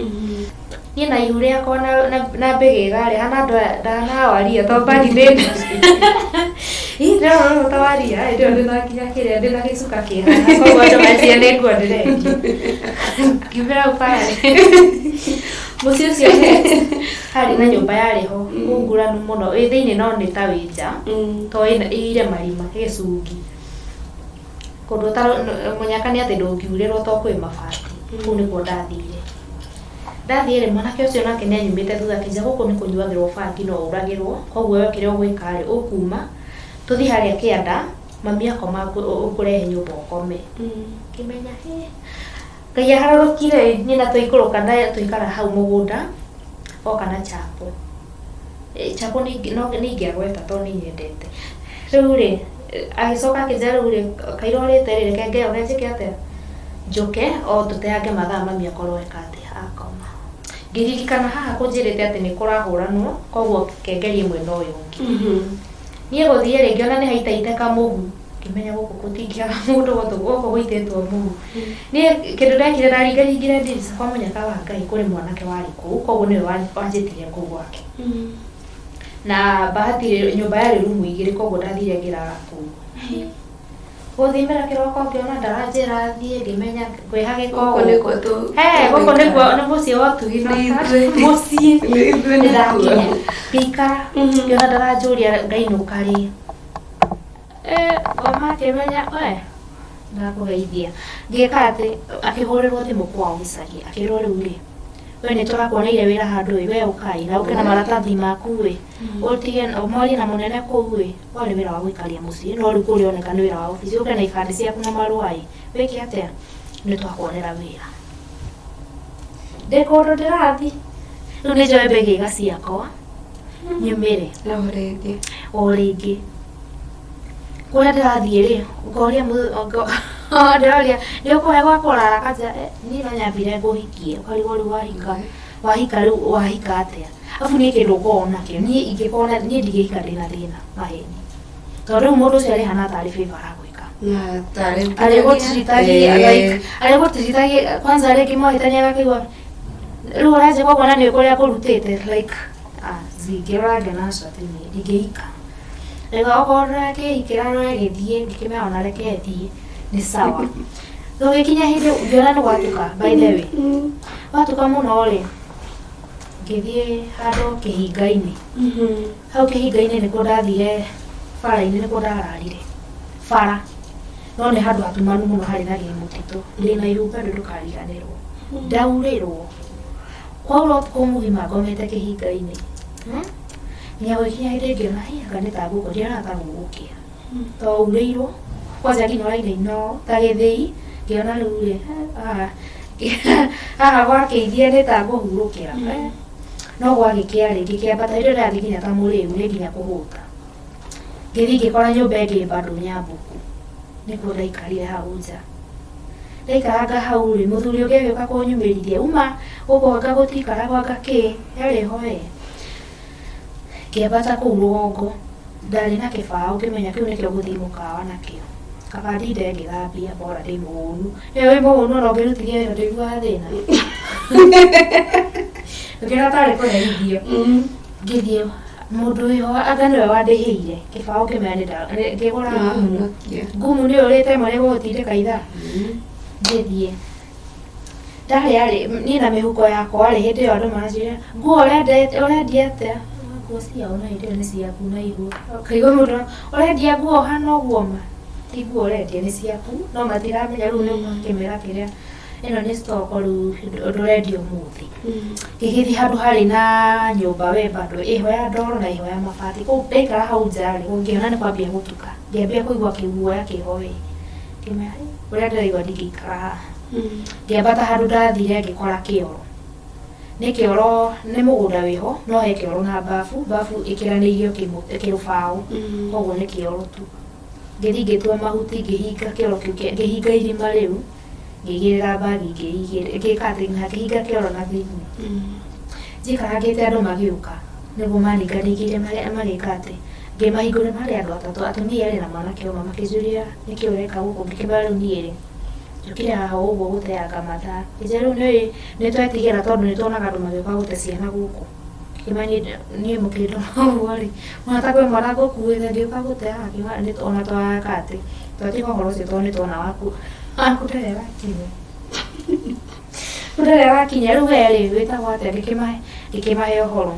Niĩ na ihu rĩakwa na mbĩgĩga rĩ, hana andũ aya ndanawaria to mbari thĩna. Ih, ndĩrona ũguo ta waria, hĩndĩ ĩyo ndĩna nginya kĩrĩa, ndĩna gĩcuka kĩ haha, koguo andũ meciria nĩ nguo ndĩrendia. Ngiumĩra hau bara rĩ, mũciĩ ũcio harĩ na nyũmba yarĩ ho nguranu mũno, ĩ thĩinĩ no nĩ ta wĩ nja, to ĩire marima, gĩcungi. Kũndũ mũnyaka nĩ atĩ ndũngiurĩrwo to kwĩ mabati. Kũu nĩkuo ndathire. Ndathiĩ rĩ, mwanake ũcio nake nĩ anyumĩte thutha, akĩnjĩra, "Gũkũ nĩ kũnyuagĩrwo bangi, no ũragĩrwo, koguo we kĩrĩa ũgwĩka rĩ, ũkuma tũthiĩ harĩa kĩanda, mami akoma ũkũrehe nyũmba ũkome." Ngĩmenya hĩ Ngai aharũrũkire ĩ, niĩ na twaikũrũka na twaikara hau mũgũnda, oka na chapo. Chapo nĩ no nĩ ingĩagweta tondũ nĩ nyendete. Rĩu rĩ, agĩcoka akĩnjĩra, "Rĩu rĩ, kairorĩte rĩ, reke ngeoge njĩke atĩa, njũke o tũteange mathaa, mami akorwo eka atĩa, akoma." Ngĩririkana haha kũnjĩrĩte atĩ nĩ kũrahũranwo, koguo kengerie mwena ũyũ ũngĩ. Niĩ gũthiĩ rĩ, ngĩona nĩ haitaite kamũhu, ngĩmenya gũkũ gũtingĩaga mũndũ, gũkũ gũitĩtwo mũhu. Niĩ kĩndũ ndekire, ndaringaringire ndirica kwa mũnyaka wa Ngai, kũrĩ mwanake warĩ kũu, koguo nĩwe wanjĩtire kũu gwake. Na bahati rĩ, nyũmba yarĩ rumu igĩrĩ, koguo ndathire ngĩrara kũu. Gũthimĩra kĩroko ngĩona ndaranjĩra thiĩ, ngĩmenya ngwĩhagĩka Gũkũ gũkũ. Nĩkuo He, gũkũ nĩkuo nĩ mũciĩ wa ũtugi Nĩ ithuĩ. mũciĩ. Nĩ ithuĩ nĩkuo. Nĩndakinya ngĩikara, ngĩona ndaranjũria ngainũka rĩ. Ngoma akĩmenya we ndakũgeithia, ngĩka atĩ akĩhũrĩrwo thimũ kwao gĩcagi, akĩrwo, "Rĩu rĩ, we nĩ tũrakuoneire wĩra handũ ĩ, we ũkai na ũke na maratathi maku ĩ, ũtige mwarie na mũnene kũu ĩ, warĩ wĩra wa gũikaria mũciĩ, no rĩu kũrĩa oneka nĩ wĩra wa obici, ũke na ibandĩ ciaku na marũa ĩ, wĩke atĩa, nĩ twakuonera wĩra." Ndĩ kũndũ ndĩrathi rĩu, nĩ njoe mbĩgĩga ciakwa nyumĩre. O rĩngĩ. O rĩngĩ kũrĩa ndĩrathiĩ rĩ, ngoria ndĩroria, "Nĩ ũkũhe gwa kũrara?" Kanja, "Niĩ no nyambire ngũhikie." Ũkarigwo rĩu wahika, wahika rĩu wahika atĩa? Abu niĩ kĩndũ ngoragwo nakĩo, niĩ ingĩkorwo na niĩ ndingĩhika ndĩna thĩna maheni. Tondũ rĩu mũndũ ũcio arĩhana tarĩ favor aragwĩka. Na tarĩ Arĩgũtiritagia, like arĩgũtiritagia kwanza rĩngĩ mwahĩtania agakĩigua rĩu ũranjĩka ũguo na nĩ kũrĩa ngũrutĩte, like ah, ngĩrora ngĩona aca ti niĩ ndingĩhika. Rĩu okorwo ndũrakĩhikĩra no ĩgĩthiĩ, ngĩkĩmera ona reke ĩthiĩ nĩ sawa. Gũgĩkinya hĩndĩ ngĩona nĩ gwatuka, by the way, gwatuka mũno rĩ, ngĩthiĩ handũ kĩhinga-inĩ. Hau kĩhinga-inĩ nĩkuo ndathire, bara-inĩ nĩkuo ndararire bara, no nĩ handũ hatumanu mũno harĩ na gĩmũtitũ. Ndĩna ihu bado, ndũkariganĩrwo ndaurĩrwo kwaura ũtukũ mũgima ngomete kĩhinga-inĩ. Nginya gũgĩkinya hĩndĩ ngĩona, "Hĩ, anga nĩ ta gũkũ ndionaga ta gũgũkĩa to urĩirwo kwanja nginya ũrainaina ũũ ta gĩthĩi." Ngĩona rĩu rĩ, haha haha gwakĩithia nĩ ta ngũhurũkĩra. No gwagĩkĩa rĩ, ngĩkĩambata. Hĩndĩ ĩyo ndĩrathiĩ nginya ta mũrĩu nĩ nginya kũhũta. Ngĩthiĩ ngĩkora nyũmba ĩngĩ bado nyambũku, nĩkuo ndaikarire hau nja. Ndaikaranga hau rĩ, mũthuri ũngĩ agĩũka kũnyumĩrithia, uma gũkũ, anga gũtiikaragwo, anga kĩ yarĩ ho we. Ngĩambata kũu rũgongo, ndarĩ na kĩbaũ, ngĩmenya kĩu nĩkĩo ngũthiĩ mũkawa nakĩo. Kaba ndinde ngĩthambia, bora ndĩ mũhũnu. Ĩyo wĩ mũhũnu, ona ũngĩrutithia wĩra ndũiguaga thĩna, ngĩona tarĩ kũherithio. Ngĩthiĩ, mũndũ wĩho anga nĩwe wandĩhĩire kĩbaũ, ngĩmenya ngĩgũra ngumu. Ngumu nĩ ũrĩte ĩmwe nĩ gũgũtindĩka ithaa. Ngĩthiĩ ndarĩ arĩ niĩ na mĩhuko yakwa rĩ, hĩndĩ ĩyo andũ maranjĩra, "Nguo ũrendia atĩa?" Nguo ciao na hĩndĩ ĩyo nĩ ciaku na ihu kaigua mũndũ ũrendia nguo hana ũguo, ma ti nguo ũrendia, nĩ ciaku, no matiramenya rĩu nĩ kĩmera kĩrĩa ĩno nĩ stock, rĩu ndũrendia ũmũthĩ. Ngĩgĩthiĩ handũ harĩ na nyũmba we bado ĩho ya ndoro na ĩho ya mabati. Kũu ndaikara hau nja rĩ, ngĩona nĩ kwambia gũtuka, ngĩambia kũigua kĩguoya kĩho we, ngĩmenya, "Hĩ, ũrĩa ndĩraigua ndingĩikara haha." Ngĩambata handũ ndathire ngĩkora kĩoro, nĩ kĩoro, nĩ mũgũnda wĩho, no he kĩoro na bafu, bafu ĩkĩranĩirio kĩrũbaũ, koguo nĩ kĩoro tu. Ngĩthiĩ ngĩtua mahuti, ngĩhinga kĩoro kĩu, ngĩhinga irima rĩu, ngĩigĩrĩra mbagi, ngĩka atĩ na ngĩhinga kĩoro na thĩinĩ. Njikarangĩte andũ magĩũka nĩguo maninganingĩire magĩka atĩ ngĩmahingũrĩra. Marĩ andũ atatũ, atumia erĩ na mwanake ũmwe. Makĩnjũria, "Nĩkĩ ũreka gũkũ?" Ngĩkĩmera, "Rĩu niĩ rĩ, njũkire haha ũguo gũteanga mathaa." Ngĩnjĩra, "Rĩu nĩ twĩtigĩra tondũ nĩ tuonaga andũ magĩũka gũte ciana gũkũ." Ngĩkĩmera, "Niĩ mũkĩndora ũguo rĩ, mwana ta kwĩ mwana ngũkuĩte ngĩũka gũte haha?" Ngiuga ona twaka atĩ twatiga ũhoro ũcio tondũ nĩ tuona waku waku ndarĩ arakinya, ndarĩ arakinya. Rĩu we rĩ, wĩtagwo atĩa? Ngĩkĩmahe ũhoro,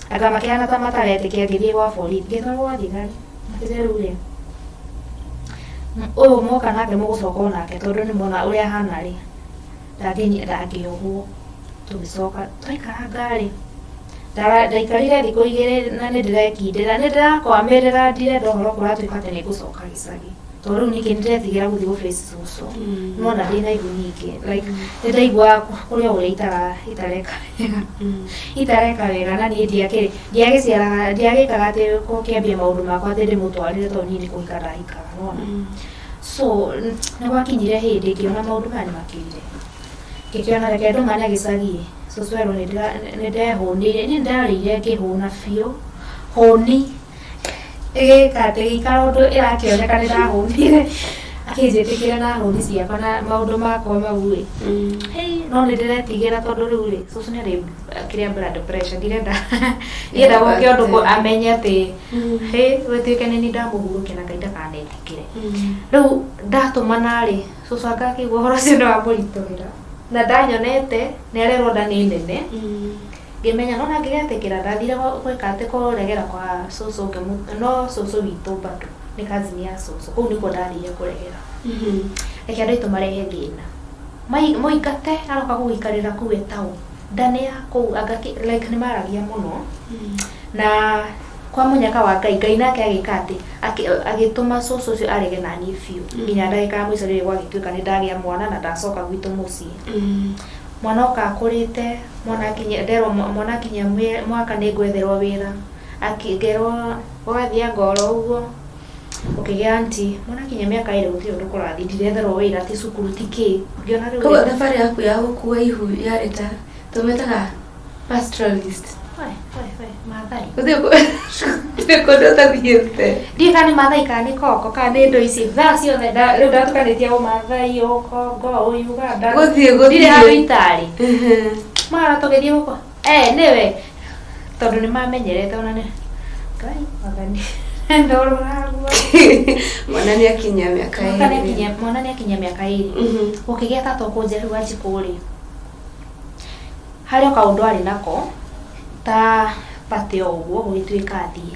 anga makĩhana ta mataretĩkia. Ngĩthiĩ gwa borithi, ngĩtwarwo gwa thigari. Makĩnjĩra, "Rĩu rĩ, ũyũ mwoka nake mũgũcoka onake tondũ nĩ mona ũrĩa ahana rĩ, ndangĩohwo." Tũgĩcoka twaikaranga rĩ, ndaikarire thikũ 2 na nĩ ndĩrekindĩra, nĩ ndĩrakwamĩrĩra, ndirenda ũhoro kũratuĩka atĩ nĩ ngũcoka gĩcagi, tondũ rĩu ningĩ nĩ ndĩretigĩra gũthiĩ gũ face cũcũ nona ndĩna ihu. Ningĩ like nĩ ndaiguaga kũrĩ o ũrĩa itareka wega, itareka wega, na niĩ ndiakĩrĩ ndiagĩciaraga, ndiagĩkaga atĩ gũkĩambia maũndũ makwa atĩ ndĩmũtwarĩre, tondũ niĩ nĩ kũhika ndahikaga nona. So nĩ gwakinyire hĩndĩ ngĩona maũndũ maya nĩ makĩrire, ngĩkĩona reke ndũmane gĩcagi cũcũ erwo nĩ ndehũnĩire. Niĩ ndarĩire ngĩhũna biũ, hũni ĩgĩka atĩ ĩgĩikara ũndũ ĩrakĩoneka nĩ ndahũnire, akĩnjĩtĩkĩra na hũni ciakwa na maũndũ makwa mau ĩ. Hei, no nĩ ndĩretigĩra tondũ rĩu rĩ, cũcũ nĩ arĩ kĩrĩa blood pressure, ndirenda gũke ũndũ amenye atĩ hĩ gũtuĩke nĩ niĩ ndamũhurũkia na Ngai ndakanetĩkĩre. Rĩu ndatũmana rĩ, cũcũ anga akĩigua ũhoro ũcio nĩ wamũritũhĩra na ndanyonete nĩ arerwo nda nĩ nene. Ngĩmenya no ndangĩgetĩkĩra. Ndathire gwĩka atĩ kũregera kwa cũcũ, no cũcũ witũ bado nĩ cousin ya cũcũ, kũu nĩkuo ndathire kũregera. Reke andũ aitũ marehe thĩna, mũingate, aroka gũgĩikarĩra kũu etaũ nda nĩ ya kũu anga like nĩ maragia mũno. Na kwa mũnyaka wa Ngai, Ngai nake agĩka atĩ agĩtũma cũcũ ũcio arege naniĩ biũ nginya ndagĩka ya mũico rĩrĩa gwagĩtuĩka nĩ ndagĩa mwana na ndacoka gwitũ mũciĩ. Mwana oka akũrĩte, mwana akinyia, nderwo mwana akinyia mwaka nĩ ngwetherwo wĩra, ngerwo ũgathianga oro ũguo ũkĩgĩa anti. Mwana akinyia mĩaka 2 gũtirĩ ũndũ kũrathiĩ, ndiretherwo wĩra, ti cukuru, ti kĩ, ngĩona rĩu Koguo thabarĩ yaku ya gũkua ihu yarĩ ta tũmĩtaga pastoralist. We, we, we, Maathai. Gũtirĩ. Gũtirĩ kũndũ ũtathiĩte. Ndiũĩ kana nĩ Mathai kana nĩ Kongo kana nĩ indo ici thaa ciothe rĩu ndatukanĩtie Ũmathai, Ũkongo, Ũyuganda. Gũthiĩ gũthiĩ. Ndirĩ handũ itarĩ. Mara tũgĩthiĩ gũkũ. Eh, nĩwe. Tondũ nĩ mamenyerete ona nĩ Ngai wathani. Ndororagwo. Mwana nĩ akinyia mĩaka Mwana nĩ ĩrĩ. akinyia mwana nĩ akinyia mĩaka 2. Gũkĩgĩa tata ũkũnjĩra rĩu Wanjikũ rĩ, harĩ o kaũndũ arĩ nako ta party o ũguo gũgĩtuĩka athiĩ.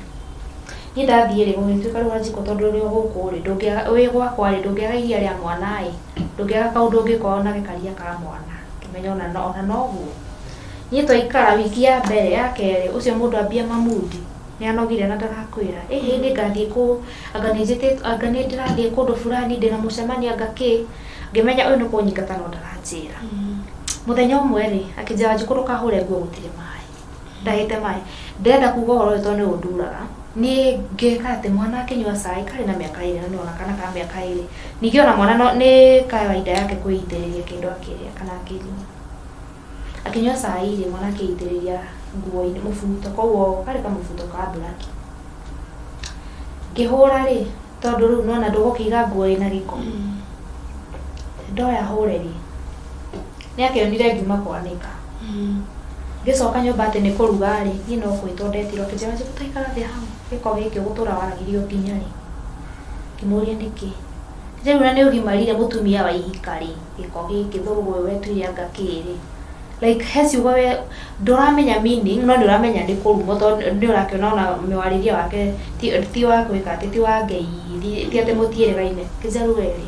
Niĩ ndathiĩ rĩ, gũgĩtuĩka rĩu Wanjikũ tondũ ũrĩ o gũkũ rĩ, ndũngĩaga wĩ gwakwa rĩ, ndũngĩaga iria rĩa mwana ĩ, ndũngĩaga kaũndũ ũngĩkorwo na gĩkaria ka mwana. Ngĩmenya ona no ona noguo. Niĩ twaikara wiki ya mbere ya kerĩ, ũcio mũndũ ambia mamundi, nĩ anogire na ndarakwĩra. Ĩhĩ nĩ ngathiĩ kũ, anga nĩ njĩtĩtwo, anga nĩ ndĩrathiĩ kũndũ fulani ndĩna mũcemanio anga kĩ. Ngĩmenya ũyũ nĩ kũnyingata no ndaranjĩra. Mũthenya ũmwe rĩ, akĩnjĩra Wanjikũ ndũkahũre nguo gũtirĩ maĩ. Ndahĩte maĩ. Ndĩrenda kuga ũhoro ũyũ tondũ nĩ ũnduraga. Niĩ ngĩka atĩ mwana akĩnyua cai karĩ na mĩaka 2 na nĩwona kana ka mĩaka 2. Ningĩ ona mwana no nĩ kawaida yake kwĩitĩrĩria kĩndũ akĩrĩa kana akĩnyua. Akĩnyua cai rĩ, mwana akĩitĩrĩria nguo-inĩ mũbuto, koguo karĩ kamũbuto ka black. Ngĩhũra rĩ, tondũ rĩu nĩwona ndũgũkĩiga nguo ĩna gĩko. Ndoya hũre rĩ, nĩ akĩonire ngiuma kwanĩka. Ngĩcoka nyũmba atĩ nĩ kũruga rĩ, niĩ no kwĩtwo ndetirwo akĩnjĩra Wanjikũ ta ikara thĩ hau, gĩko gĩkĩ ũgũtũra waragĩrio nginya rĩ. Ngĩmũria nĩkĩ. Rĩu na nĩ ũgimarire mũtumia wa ihika rĩ, gĩko gĩkĩ thũgũ ũyũ wetuire anga kĩ rĩ. Like he ciugo we ndũramenya meaning no nĩ ũramenya nĩ kũrumwo tondũ nĩ ũrakĩona ona mwarĩrie wake ti wa gwĩka atĩ ti wa ngeithi ti atĩ mũtiĩrĩgaine. Kĩnjĩra rĩu we rĩ,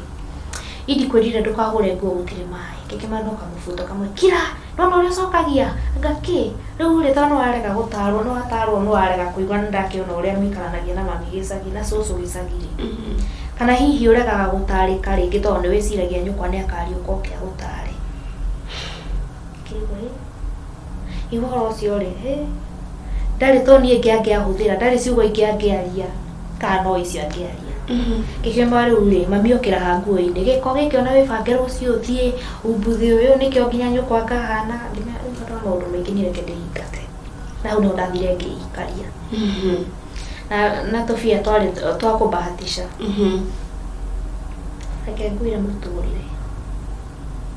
indikwĩrire ndũkahũre nguo gũtirĩ maĩ. Ngĩkĩmana no kamũbuto kamwe kira nona ũrĩa ũcokagia anga kĩ rĩu rĩ tondũ nĩwarega gũtarwo nĩwatarwo nĩwarega kũigua nĩ ndakĩona ũrĩa mũikaranagia na mami gĩcagi na cũcũ gĩcagi rĩ. Kana hihi ũregaga gũtarĩka rĩngĩ tondũ nĩ wĩciragia nyũkwa nĩ akariũka oke agũtare. Ngĩigua ĩ igua ũhoro ũcio rĩ, hĩ ndarĩ toni ĩngĩ angĩahũthĩra, ndarĩ ciugo ingĩ angĩaria kana no icio angĩaria. Ngĩkĩona rĩu rĩ, mami okĩra ha nguo-inĩ, gĩko gĩkĩ ona wĩbange rũciũ ũthiĩ umbuthĩ ũyũ nĩkĩo nginya nyũkwa akahana. Ngĩmenya rĩu tondũ wa maũndũ maingĩ niĩ reke ndĩingate. Na hau nĩho ndathire ngĩikaria. Na tũbia twarĩ twa kũbahatisha. Reke ngwĩre mũtũrĩre.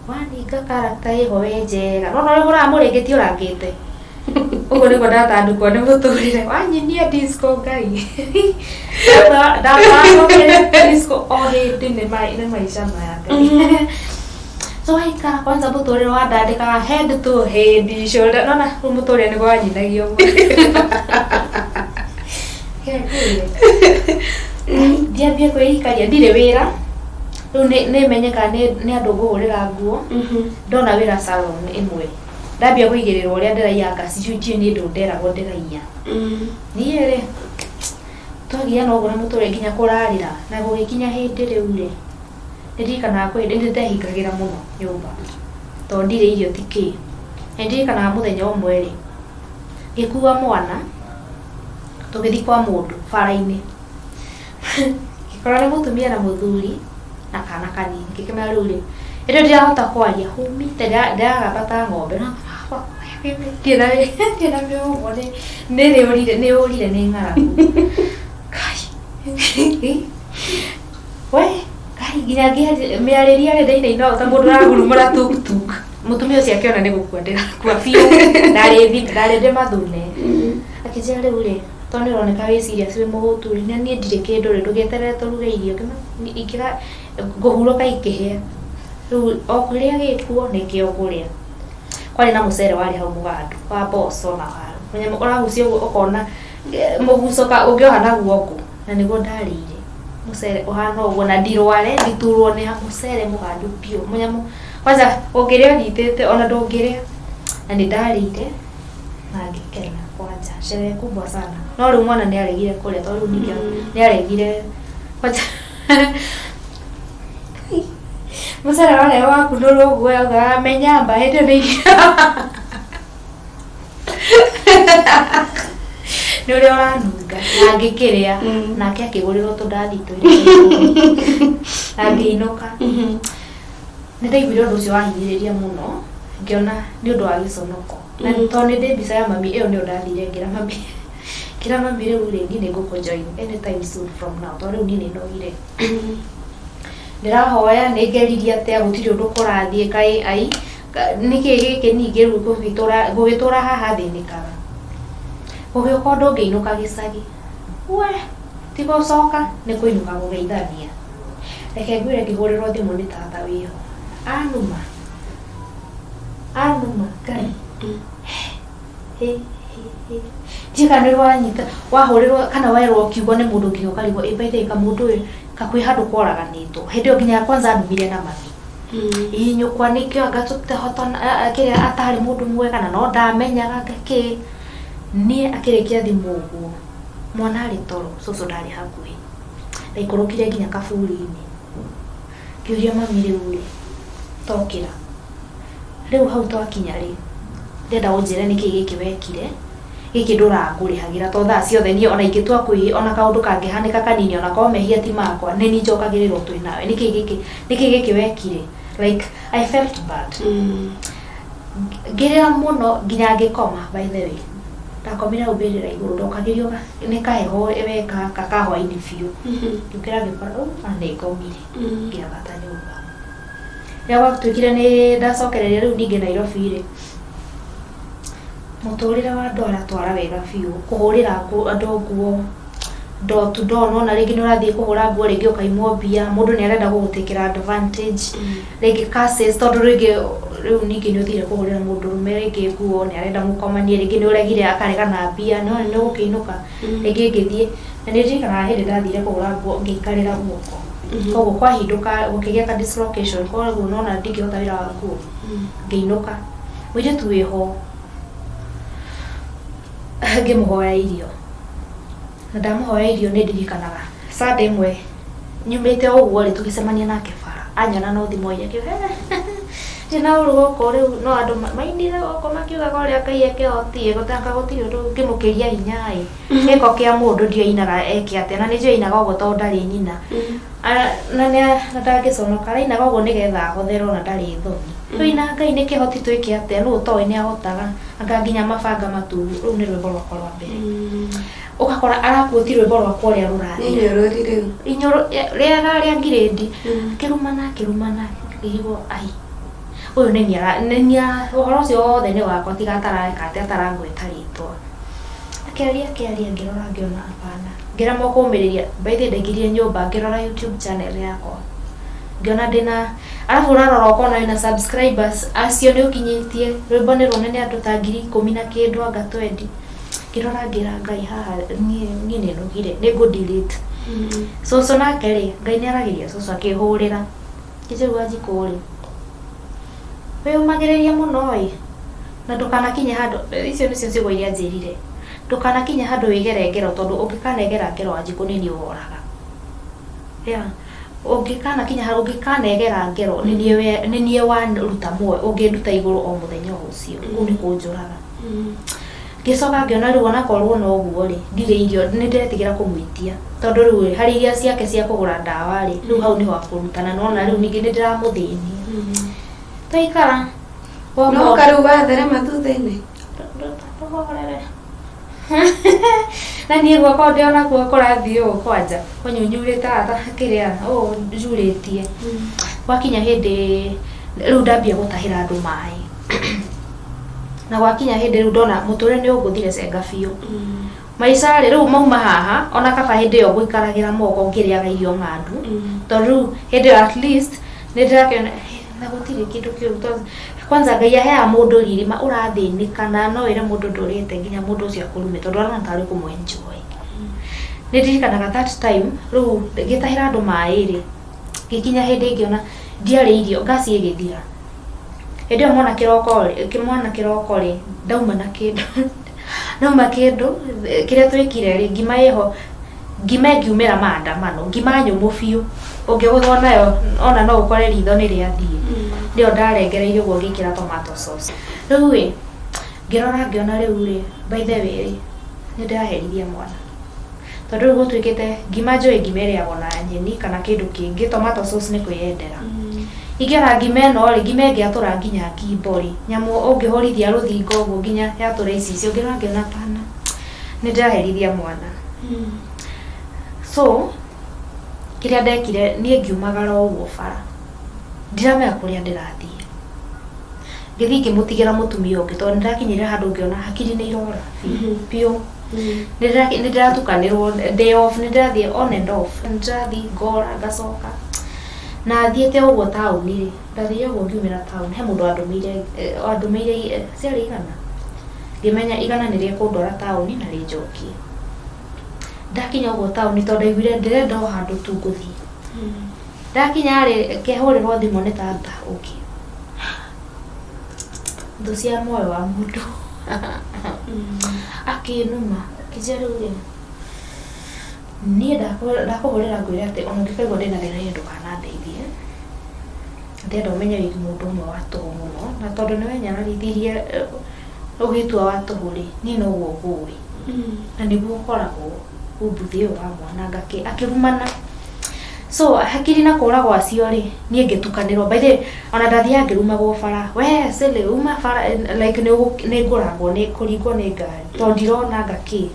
Waninga character ĩho we njega. Nona ũrĩa ũhũraga mũrĩngĩti ũrangĩte. Ũguo nĩguo ndatandũkwo nĩ mũtũrĩre. Wanyinia disco Ngai. Ndatandũkire disco o hĩndĩ nĩ maica maya Ngai. So waikara kwanza mũtũrĩre wandandĩkaga head to head shoulder. Nona rĩu mũtũrĩre nĩguo wanyinagia ũguo. Ndiambia kwĩikaria ndirĩ wĩra. Rĩu nĩ menyekaga nĩ andũ ngũhũrĩra nguo. Ndona wĩra salon ĩmwe. Ndambia kũigĩrĩrwo ũrĩa ndĩraiya anga sijui ndiũĩ nĩ ndũ nderagwo ndĩraiya. Niĩ rĩ, twagiana ũguo na mũtũrĩre nginya kũrarĩra na gũgĩkinya hĩndĩ rĩu rĩ, nĩ ndirikanaga kwĩ hĩndĩ nĩ ndehingagĩra mũno nyũmba tondũ ndirĩ irio ti kĩ. Nĩ ndirikanaga mũthenya ũmwe rĩ, ngĩkua mwana tũgĩthiĩ kwa mũndũ bara-inĩ. Ngĩkora nĩ mũtumia na mũthuri na kana kanini. Ngĩkĩmera rĩu rĩ, hĩndĩ ĩyo ndirahota kwaria humĩte ndĩragamba ta ng'ombe. Ndirĩ na mĩhũmũ nĩ yũrire nĩ ng'aragu. Kai we Ngai nginya mĩarĩrie rĩ ndainaina ũũ ta mũndũ ũragurumũra tuktuk. Mũtumia ũcio akĩona nĩ gũkua ndĩrakua biũ. Ndarĩ ndĩmathune. Akĩnjĩra rĩu rĩ, tondũ nĩ ũroneka wĩ serious wĩ mũhũtu rĩ, na niĩ ndirĩ kĩndũ rĩ, ndũgĩeterere tũruge irio. Ingĩra ngũhurũka ikĩhĩa. Rĩu o kĩrĩa gĩkuo nĩkĩo ngũrĩa. Kwarĩ na mũcere warĩ hau mũgandu wa mboco na waru. Mũnyamũ ũragucia ũguo ũkona mũguco ũngĩoha naguo ngũ. Na nĩguo ndarĩire. Mũcere ũhana ũguo na ndirware, nditurwo nĩ mũcere mũgandu biũ. Mũnyamũ kwanza ũngĩrĩa ũnyitĩte ona ndũngĩrĩa. Na nĩ ndarĩire na ngĩkena kwanja. Sherehe kubwa sana. No rĩu mwana nĩ aregire kũrĩa tondũ rĩu ningĩ nĩ aregire kwanja mũcere warĩa wakunũrwo ũguo yaugaga menyamba hĩndĩ ĩyo nĩ nĩ ũrĩa ũranunga na ngĩkĩrĩa nake akĩgũrĩrwo tũndathi twĩrĩ na ngĩinũka. Nĩ ndaiguire ũndũ ũcio wahinyĩrĩria mũno ngĩona nĩ ũndũ wa gĩconoko. Na tondũ nĩ ndĩ mbica ya mami ĩyo nĩyo ndathire ngĩra mami. Kĩra mami rĩu rĩ, niĩ nĩ ngũkũ join anytime soon from now, tondũ rĩu niĩ nĩ nogire. Ndĩrahoya, nĩ ngeririe atĩa, gũtirĩ ũndũ kũrathiĩ, kaĩ ai nĩkĩ gĩkĩ ningĩ rĩu ngũgĩtũra haha thĩnĩkaga. Gũgĩũka ũndũ ngĩinũka gĩcagi. We, ti gũcoka, nĩ kũinũka kũgeithania. Reke ngwĩre ngĩhũrĩrwo thimũ nĩ tata wĩho. Anuma. Anuma, Ngai. Hĩ, hĩ, hĩ. Ndiũĩ kana nĩ wanyita, wahũrĩrwo kana werwo kiugo nĩ mũndũ nginya ũkarigwo ĩ by the way kamũndũ ũyũ kakwĩ handũ koraganĩtwo. Hĩndĩ ĩyo nginya kwanza andumire na mami. Ĩ nyũkwa nĩkĩo anga tũtehotana kĩrĩa atarĩ mũndũ mwega na no ndamenyaga anga kĩ. Niĩ akĩrĩkia thimũ ũguo, mwana arĩ toro, cũcũ ndarĩ hakuhĩ. Ndaikũrũkire nginya kaburi-inĩ. Ngĩũria mami rĩu rĩ, tokĩra. Rĩu hau twakinya rĩ, ndĩrenda ũnjĩre nĩkĩ gĩkĩ wekire, gĩkĩ ndũrangũrĩhagĩra tondũ thaa ciothe niĩ ona ingĩtua kwĩ ona kaũndũ kangĩhanĩka kanini ona korwo mehia ti makwa, nĩ niĩ njokagĩrĩrwo twĩ nawe. Nĩkĩ gĩkĩ, nĩkĩ gĩkĩ wekire? Like, I felt bad. Ngĩrĩra mũno nginya ngĩkoma by the way. Ndakomire hau mbĩrĩra igũrũ, ndokagĩrio nĩ kaheho we ka ka hwainĩ biũ. Ngĩũkĩra ngĩkora ũũ na nĩ ngomire, ngĩambata nyũmba. Rĩrĩa gwatuĩkire nĩ ndacokereria rĩu ningĩ Nairobi rĩ, mũtũrĩre wa ndwara twara wega biũ, kũhũrĩra andũ nguo, door to door, nĩwona rĩngĩ nĩ ũrathiĩ kũhũra nguo rĩngĩ ũkaimwo mbia, mũndũ nĩ arenda gũgũtĩkĩra advantage, rĩngĩ curses tondũ rĩngĩ rĩu ningĩ nĩ ũthire kũhũrĩra mũndũrũme rĩngĩ nguo nĩ arenda mũkomanie, rĩngĩ nĩ ũregire akarega na mbia, nĩwona nĩ ũgũkĩinũka, rĩngĩ ngĩthiĩ, na nĩ ndirikanaga hĩndĩ ndathire kũhũra nguo ngĩikarĩra guoko, koguo kwahindũka gũkĩgĩa ka dislocation, koguo nĩwona ndingĩhota wĩra wa nguo, ngĩinũka, mũirĩtu wĩho ngĩmũhoya irio, na ndamũhoya irio nĩ ndirikanaga Sunday ĩmwe nyumĩte o ũguo rĩ, tũgĩcemania nake bara, anyona no thimũ oire akiuga ndirĩ na ũru gũkũ rĩu no andũ mainire gũkũ makiugaga ũrĩa Ngai ekĩhotie, gũtanga gũtirĩ ũndũ ũngĩmũkĩria hinya ĩ, gĩko kĩa mũndũ ndiũĩ ainaga eke atĩa, na nĩ njũĩ ainaga ũguo tondũ ndarĩ nyina. Na ndangĩconoka, arainaga ũguo nĩgetha ahotherwo na ndarĩ thoni. Tũina Ngai nĩ kĩhoti twĩke atĩa, nũ ũtoĩ nĩ ahotaga, anga nginya mabanga matugu, rũu nĩ rwĩmbo rwakwa rwa mbere. Ũgakora arakuothi rwĩmbo rwakwa ũrĩa rũrathiĩ. Inyũrũri rĩu. Inyũrũ, rĩega rĩa ngirĩndi. Akĩrumana, akĩrumana, ngĩrigwo ai, ũyũ nĩ niĩ nĩ niĩ ũhoro ũcio wothe nĩ wakwa tiga atareka atĩ atarangweta rĩtwa. Akĩaria akĩaria ngĩrora ngĩona hapana. Ngĩremwo kũmĩrĩria, by the way ndaingĩrire nyũmba ngĩrora YouTube channel yakwa. Ngĩona ndĩna, arabu ũrarora ũkona wĩna subscribers acio nĩ ũkinyĩtie, rwĩmbo nĩ rũnene andũ ta 10,000 na kĩndũ anga twendi. Ngĩrora ngĩra Ngai haha niĩ niĩ nĩ nogire, nĩ ngũ delete. Cũcũ nake rĩ, Ngai nĩ aragĩria cũcũ akĩhũrĩra. Ngĩnjĩra rĩu Wanjikũ rĩ, wĩyũmagĩrĩrie mũno ĩ, na ndũkanakinye handũ, icio nĩcio ciugo iria anjĩrire, ndũkanakinye handũ wĩgere ngero tondũ ũngĩkanegera ngero Wanjikũ nĩ niĩ ũroraga. Yeah. Ũngĩkanakinya handũ ũngĩkanegera ngero nĩ niĩ we nĩ niĩ waruta muoyo, ũngĩnduta igũrũ o mũthenya o ũcio, kũu nĩ kũnjũraga. Ngĩcoka ngĩona rĩu onakorwo no ũguo rĩ, ndirĩ irio, nĩ ndĩretigĩra kũmwĩtia. Tondũ rĩu rĩ, harĩ iria ciake cia kũgũra ndawa rĩ, rĩu hau nĩho akũruta na nĩwona rĩu ningĩ nĩ ndĩramũthĩnia. Twaikara. No karĩu watherema thutha-inĩ. Ndũhorere. Na niĩ gwakwa ndĩ onakuo kũrathiĩ ũũ kwanja, kũnyunyurĩte haha kĩrĩa ũũ njurĩtie. Gwakinya hĩndĩ rĩu ndambia gũtahĩra andũ maĩ. Na gwakinya hĩndĩ rĩu ndona mũtũrĩre nĩ ũngũthire cenga biũ. Maica rĩ, rĩu mauma haha, ona kaba hĩndĩ ĩyo ngũikaragĩra moko ngĩrĩaga irio ng'andu. Tondũ rĩu hĩndĩ ĩyo at least nĩ ndĩrakĩona na gũtirĩ kĩndũ kĩũru tondũ kwanza Ngai aheaga mũndũ riri ma ũrathĩnĩka na no wĩre mũndũ ndũrĩte nginya mũndũ ũcio akũrume tondũ arona tarĩ kũmũ enjoy. Nĩ ndirikanaga that time rĩu ngĩtahĩra andũ maĩ rĩ, ngĩkinya hĩndĩ ngĩona ndiarĩ irio, ngaci ĩgĩthira. Hĩndĩ ĩyo mwana kĩroko rĩ, mwana kĩroko rĩ, ndauma na kĩndũ ndauma kĩndũ kĩrĩa twĩkire rĩ, ngima ĩho, ngima ĩngiumĩra maandamano, ngima nyũmũ biũ, ũngĩgũthwo nayo ona no ũkore ritho nĩ rĩathiĩ. Nĩyo ndarengereirie ũguo ngĩkĩra tomato sauce. Rĩu ĩ, ngĩrora ngĩona rĩu rĩ, by the way rĩ, nĩ ndĩraherithia mwana. Tondũ rĩu gũtuĩkĩte ngima njũĩ ngima ĩrĩagwo na nyeni kana kĩndũ kĩngĩ, tomato sauce nĩ kwĩyendera. Ingĩona ngima ĩno rĩ, ngima ĩngĩatũra nginya ngimbo rĩ, nyamũ ũngĩhũrithia rũthingo ũguo nginya yatũre icicio, ngĩrora ngĩona hapana. Nĩ ndĩraherithia mwana. So kĩrĩa ndekire, niĩ ngiumagara o ũguo bara, ndiramenya kũrĩa ndĩrathiĩ. Ngĩthiĩ ngĩmũtigĩra mũtumia ũngĩ, tondũ nĩndakinyire handũ ngĩona hakiri nĩ irora biũ. Nĩ ndĩratukanĩrwo, ndĩ off, nĩ ndĩrathiĩ on and off, nĩ ndĩrathiĩ ngora ngacoka. Na thiĩte ũguo taũni rĩ, ndathire ũguo ngiumĩra taũni, he mũndũ wandũmĩire ciarĩ 100, ngĩmenya 100 nĩ rĩkũndwara taũni na rĩnjokie. Ndakinya ũguo taũni, tondũ ndaiguire ndĩrenda o handũ tu ngũthiĩ, ndakinya rĩ, ngĩhũrĩrwo thimũ nĩ tata ũngĩ, thũ cia muoyo wa mũndũ, akĩnuma, akĩnjĩra, "Rĩu rĩ, niĩ ndakũhũrĩra ngwĩre atĩ ona ũngĩkaigua ndĩna thĩna, niĩ ndũkanandeithie. Ndĩrenda ũmenye wĩ mũndũ ũmwe wa tũhũ mũno, na tondũ nĩ wenyararithirie ũgĩtua wa tũhũ rĩ, niĩ noguo ngũĩ na nĩguo ũkoragwo umbuthĩ ũyũ wa mwana." Ngakĩ akĩrumana. So hakiri na kũra gwacio rĩ, niĩ ngĩtukanĩrwo. By the way, ona ndathiaga ngĩrumagwo bara, "We Sally, uma bara," like nĩ ngũragwo, nĩ kũringwo nĩ ngari, tondũ ndirona ngakĩ.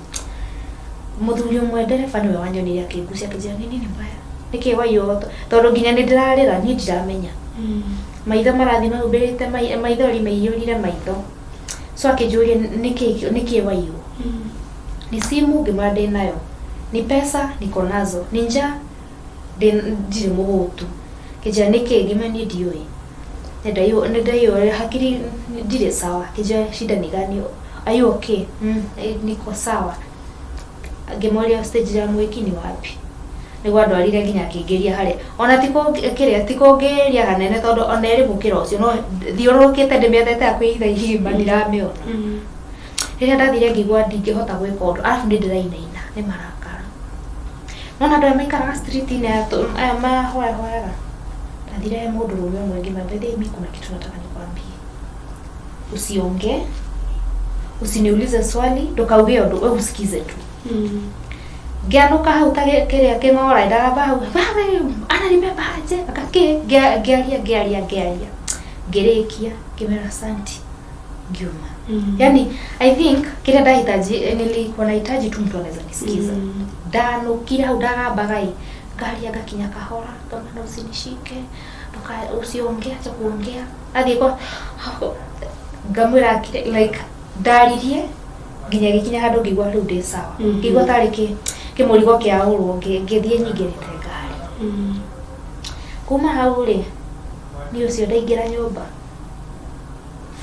Mũthuri ũmwe ndereba nĩwe wanyonire, akĩngucia, akĩnjĩra, "Nĩ nini mbaya, nĩkĩ waiywo?" Tondũ nginya nĩ ndĩrarĩra, niĩ ndiramenya, maitho marathiĩ mahumbĩrĩte, maithori maiyũrire maitho. So akĩnjũria, "Nĩkĩ waiywo? Ni simu?" Ngĩmwĩra, "Ndĩ nayo." "Ni pesa?" "Niko nazo." "Ni njaa?" "Ndirĩ mũhũtu." Kĩnjĩra, "Nĩkĩ?" Ngĩmwĩra, "Niĩ ndiũĩ, nĩ ndaiywo, hakiri ndirĩ sawa." Akĩnjĩra, "Shida ni gani? Are you okay?" "Niko sawa." Ngĩmũria, "Stage ya mwĩki ni wapi?" Nĩguo andwarire nginya akĩingĩria harĩa, ona ti kĩrĩa, ti kũngĩria hanene, tondũ ona ĩrĩ mũkĩra ũcio, no thiũrũrũkĩte ndĩmĩethete hakuhĩ ithaa igima, ndiramĩona. Rĩrĩa ndathire, ngĩigua ndingĩhota gwĩka ũndũ, arabu nĩ ndĩrainaina nĩ marakara. Nona andũ aya maikaraga street-inĩ, aya mahoyahoyaga. Ndathire he mũndũrũme ũmwe, ngĩmwĩra, "By the way, mi kuna kitu nataka nikwambie. Usiongee, usiniulize swali, ndũkauge ũndũ, we usikize tu." Ngĩanũka hau ta kĩrĩa kĩng'ora, ndagamba hau, "Baba ananibeba aje?" Akakĩ ngĩaria, ngĩaria, ngĩaria, ngĩrĩkia, ngĩmera asanti, ngiuma. Yani I think kile ndahitaji, nilikuwa nahitaji tu mtu anaweza nisikiza. Ndanũkire hau, ndagambaga ĩ, ngaria, ngakinya kahora, ngamana, "Usinishike, usiongee, acha kuongea." Athiĩ kwa ngamwĩra akire, like ndaririe nginya gĩkinya handũ ngĩigua rĩu ndĩ sawa. Ngĩigua tarĩ kĩmũrigo kĩaũrwo, ngĩthiĩ nyingĩrĩte ngari. Kuma hau rĩ, niĩ ũcio ndaingĩra nyũmba,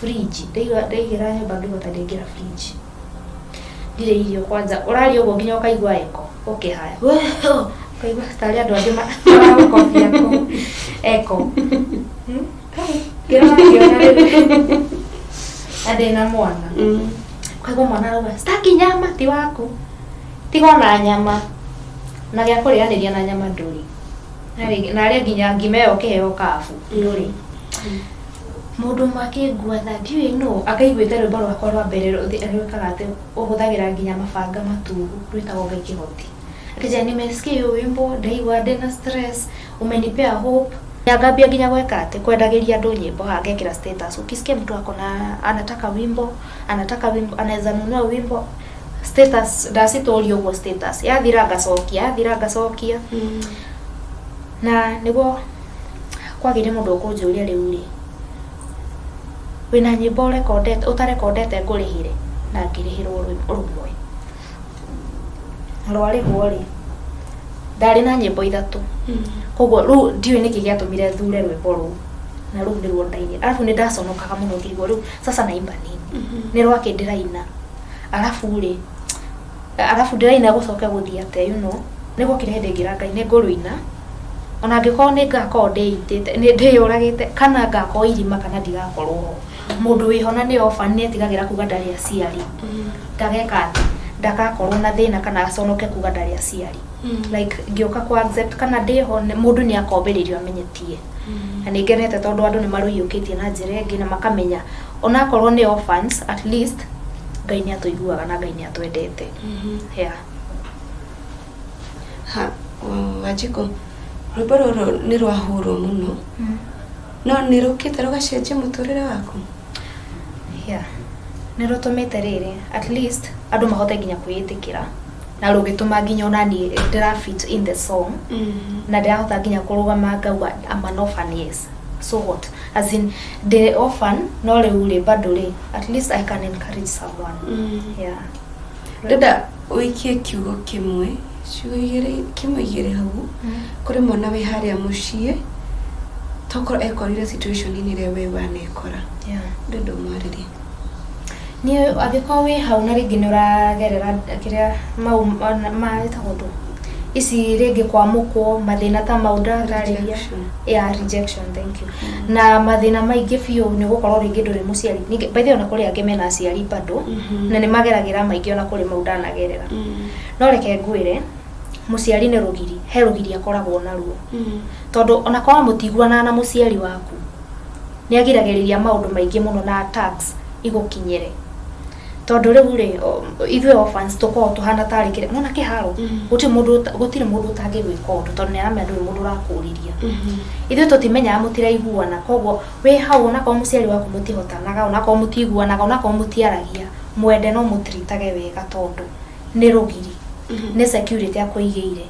fridge, ndaigua ndaingĩra nyũmba, ngĩigua ta ndaingĩra fridge, ndirĩ irio. Kwanza ũraria ũguo nginya ũkaigua eko, ũkĩhaya, ũkaigua tarĩ andũ angĩ maragũkobia kũu eko. Ngĩrora, ngĩona rĩu na ndĩna mwana. Ũkaigua mwana arauga, "Staki nyama." Ti waku, tiga ona nyama na gĩa kũrĩanĩria na nyama ndũrĩ. Narĩ nginya ngima ĩyo ũkĩheo kabu ndũrĩ. Mũndũ ũmwe akĩngua tha, ndiũĩ nũ, akaiguĩte rwĩmbo rwakwa rwa mbere rwĩkaga atĩ ũhũthagĩra nginya mabanga matuhu, rwĩtagwo Ngai Kĩhoti. Akĩnjĩra, "Nimesikia hiyo wimbo, ndaigua ndĩna stress, umenipea hope." Ngambia nginya gweka atĩ kwendagĩria andũ nyĩmbo haha, ngekĩra status, "Ukisikia mtu ako na anataka wimbo, anataka wimbo, anaweza nunua wimbo." Status ndacitũria ũguo, status yathira ngacokia, yathira ngacokia. Na nĩguo kwagĩire mũndũ ũkũnjũria, "Rĩu rĩ, wĩna nyĩmbo ũrekondete ũtarekondete ngũrĩhĩre?" Na ngĩrĩhĩrwo rũmwe. Rwarĩhwo rĩ, ndarĩ na nyĩmbo ithatũ. Koguo rĩu ndiũĩ nĩkĩ gĩatũmire thure rwĩmbo rũu, na rũu nĩruo ndainire. Arabu nĩ ndaconokaga mũno, ngĩigua rĩu sasa naimba nini, nĩ rwakĩ ndĩraina, arabu rĩ, arabu ndĩraina gũcoke gũthiĩ atĩa? Nĩ gwokire hĩndĩ ngĩra Ngai nĩ ngũrũina, ona angĩkorwo nĩ ngakorwo ndĩitĩte, nĩ ndĩyũragĩte, kana ngakorwo irima, kana ndigakorwo ho. Mũndũ wĩho na nĩ orphan nĩ etigagĩra kuga ndarĩ aciari, ndageka atĩ ndagakorwo na thĩna kana aconoke kuga ndarĩ aciari. Like ngĩũka ku accept kana ndĩho, mũndũ nĩ akombĩrĩrio amenyetie. Na nĩ ngenete tondũ andũ nĩ marũiyũkĩtie na njĩra ĩngĩ na makamenya onakorwo nĩ orphans, at least Ngai nĩ atũiguaga na Ngai nĩ atwendete, yeah. Ha, Wanjikũ, rwĩmbo rũrũ nĩ rwahũrwo mũno, no nĩ rũkĩte rũgacenjia mũtũrĩre waku? Yeah, nĩ rũtũmĩte rĩrĩ, at least Andũ mahote nginya kwĩĩtĩkĩra na rũgĩtũma nginya ona niĩ ndĩra fit in the song na ndĩrahota nginya kũrũgama ngauga, "I'm an orphan, yes, so what?" As in, ndĩ orphan, no rĩu rĩ, bado rĩ, at least I can encourage someone. Yeah. Ndĩrenda ũikie kiugo kĩmwe, ciugo igĩrĩ, kĩmwe igĩrĩ hau kũrĩ mwana wĩ harĩa mũciĩ, tokorwo ekorire situation-inĩ ĩrĩa we wanekora. Ndĩrenda ũmwarĩrie. Niĩ angĩkorwo wĩ hau na rĩngĩ nĩ ũragerera kĩrĩa mau ma ĩtagwo ndũ ici, rĩngĩ kwamũkwo, mathĩna ta mau ndĩratarĩria. Rejection. Yeah, rejection, thank you. Na mathĩna maingĩ biũ nĩ gũkorwo rĩngĩ ndũrĩ mũciari. Ningĩ, by the way, ona kũrĩ angĩ mena aciari bado na nĩ mageragĩra maingĩ ona kũrĩ mau ndanagerera. No reke ngwĩre, mũciari nĩ rũgiri, he rũgiri akoragwo naruo, tondũ ona korwo mũtiguanaga na mũciari waku, nĩ agiragĩrĩria maũndũ maingĩ mũno na attacks igũkinyĩre, tondũ rĩu rĩ, ithuĩ orphans tũkoragwo tũhana tarĩ kĩrĩa nona kĩharo. Gũtirĩ mũndũ ũtangĩgwĩka ũndũ, tondũ nĩ aramenya ndũrĩ mũndũ ũrakũũrĩria. Ithuĩ tũtimenyaga mũtiraiguana. Koguo wĩ hau, onakorwo mũciari waku mũtihotanaga, onakorwo mũtiguanaga, onakorwo mũtiaragia, mwende no mũtiritage wega, tondũ nĩ rũgiri, nĩ security akũigĩire.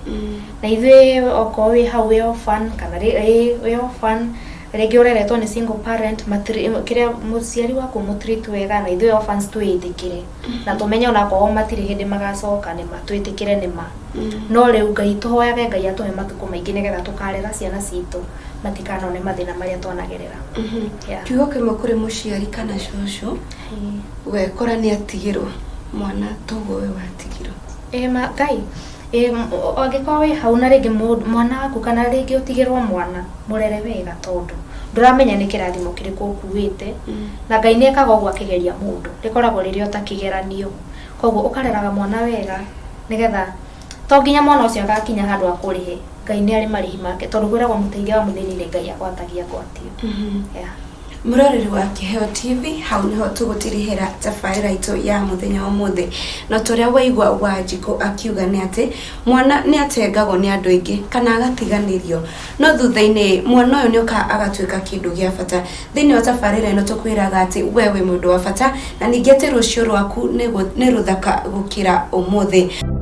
Na ithuĩ, okorwo wĩ hau wĩ orphan kana wĩ orphan, rĩngĩ ũreretwo nĩ single parent, kĩrĩa mũciari waku mũtreat wega, na ithuĩ orphans twĩĩtĩkĩre na tũmenye onakorwo matirĩ hĩndĩ magacoka, nĩma twĩtĩkĩre nĩma. No rĩu Ngai, tũhoyage Ngai atũhe matukũ maingĩ nĩgetha tũkarera ciana citũ matikanone mathĩna marĩa twanagerera. Yeah. Kiugo kĩmwe kũrĩ mũciari kana cũcũ wekora nĩ atigĩrwo mwana toguo we watigirwo. Ĩ ma Ngai, ĩ angĩkorwo wĩ hau na rĩngĩ mwana waku kana rĩngĩ ũtigĩrwo mwana, mũrere wega, tondũ ndũramenya nĩ kĩrathimo kĩrĩkũ ũkuĩte. Na Ngai nĩ ekaga ũguo akĩgeria mũndũ, rĩkoragwo rĩrĩ o ta kĩgeranio. Koguo ũkareraga mwana wega, nĩgetha to nginya mwana ũcio agakinya handũ akũrĩhe. Ngai nĩ arĩ marĩhi make, tondũ kwĩragwo mũteithia wa mũthĩni nĩ Ngai agwatagia ngwatio. Yeah. Mũroreri wa Kĩheo TV, hau nĩho tũgũtirihĩra tabarĩra itũ ya mũthenya wa ũmũthĩ. No tũrĩa waigua Wanjikũ akiuga nĩ atĩ mwana nĩ atengagwo nĩ andũ aingĩ kana agatiganĩrio, no thutha-inĩ mwana ũyũ nĩ okaga agatuĩka kĩndũ gĩa bata. Thĩinĩ wa tabarĩra ĩno tũkwĩraga atĩ we wĩ mũndũ wa bata, na ningĩ atĩ rũciũ rwaku nĩ rũthaka gũkĩra ũmũthĩ.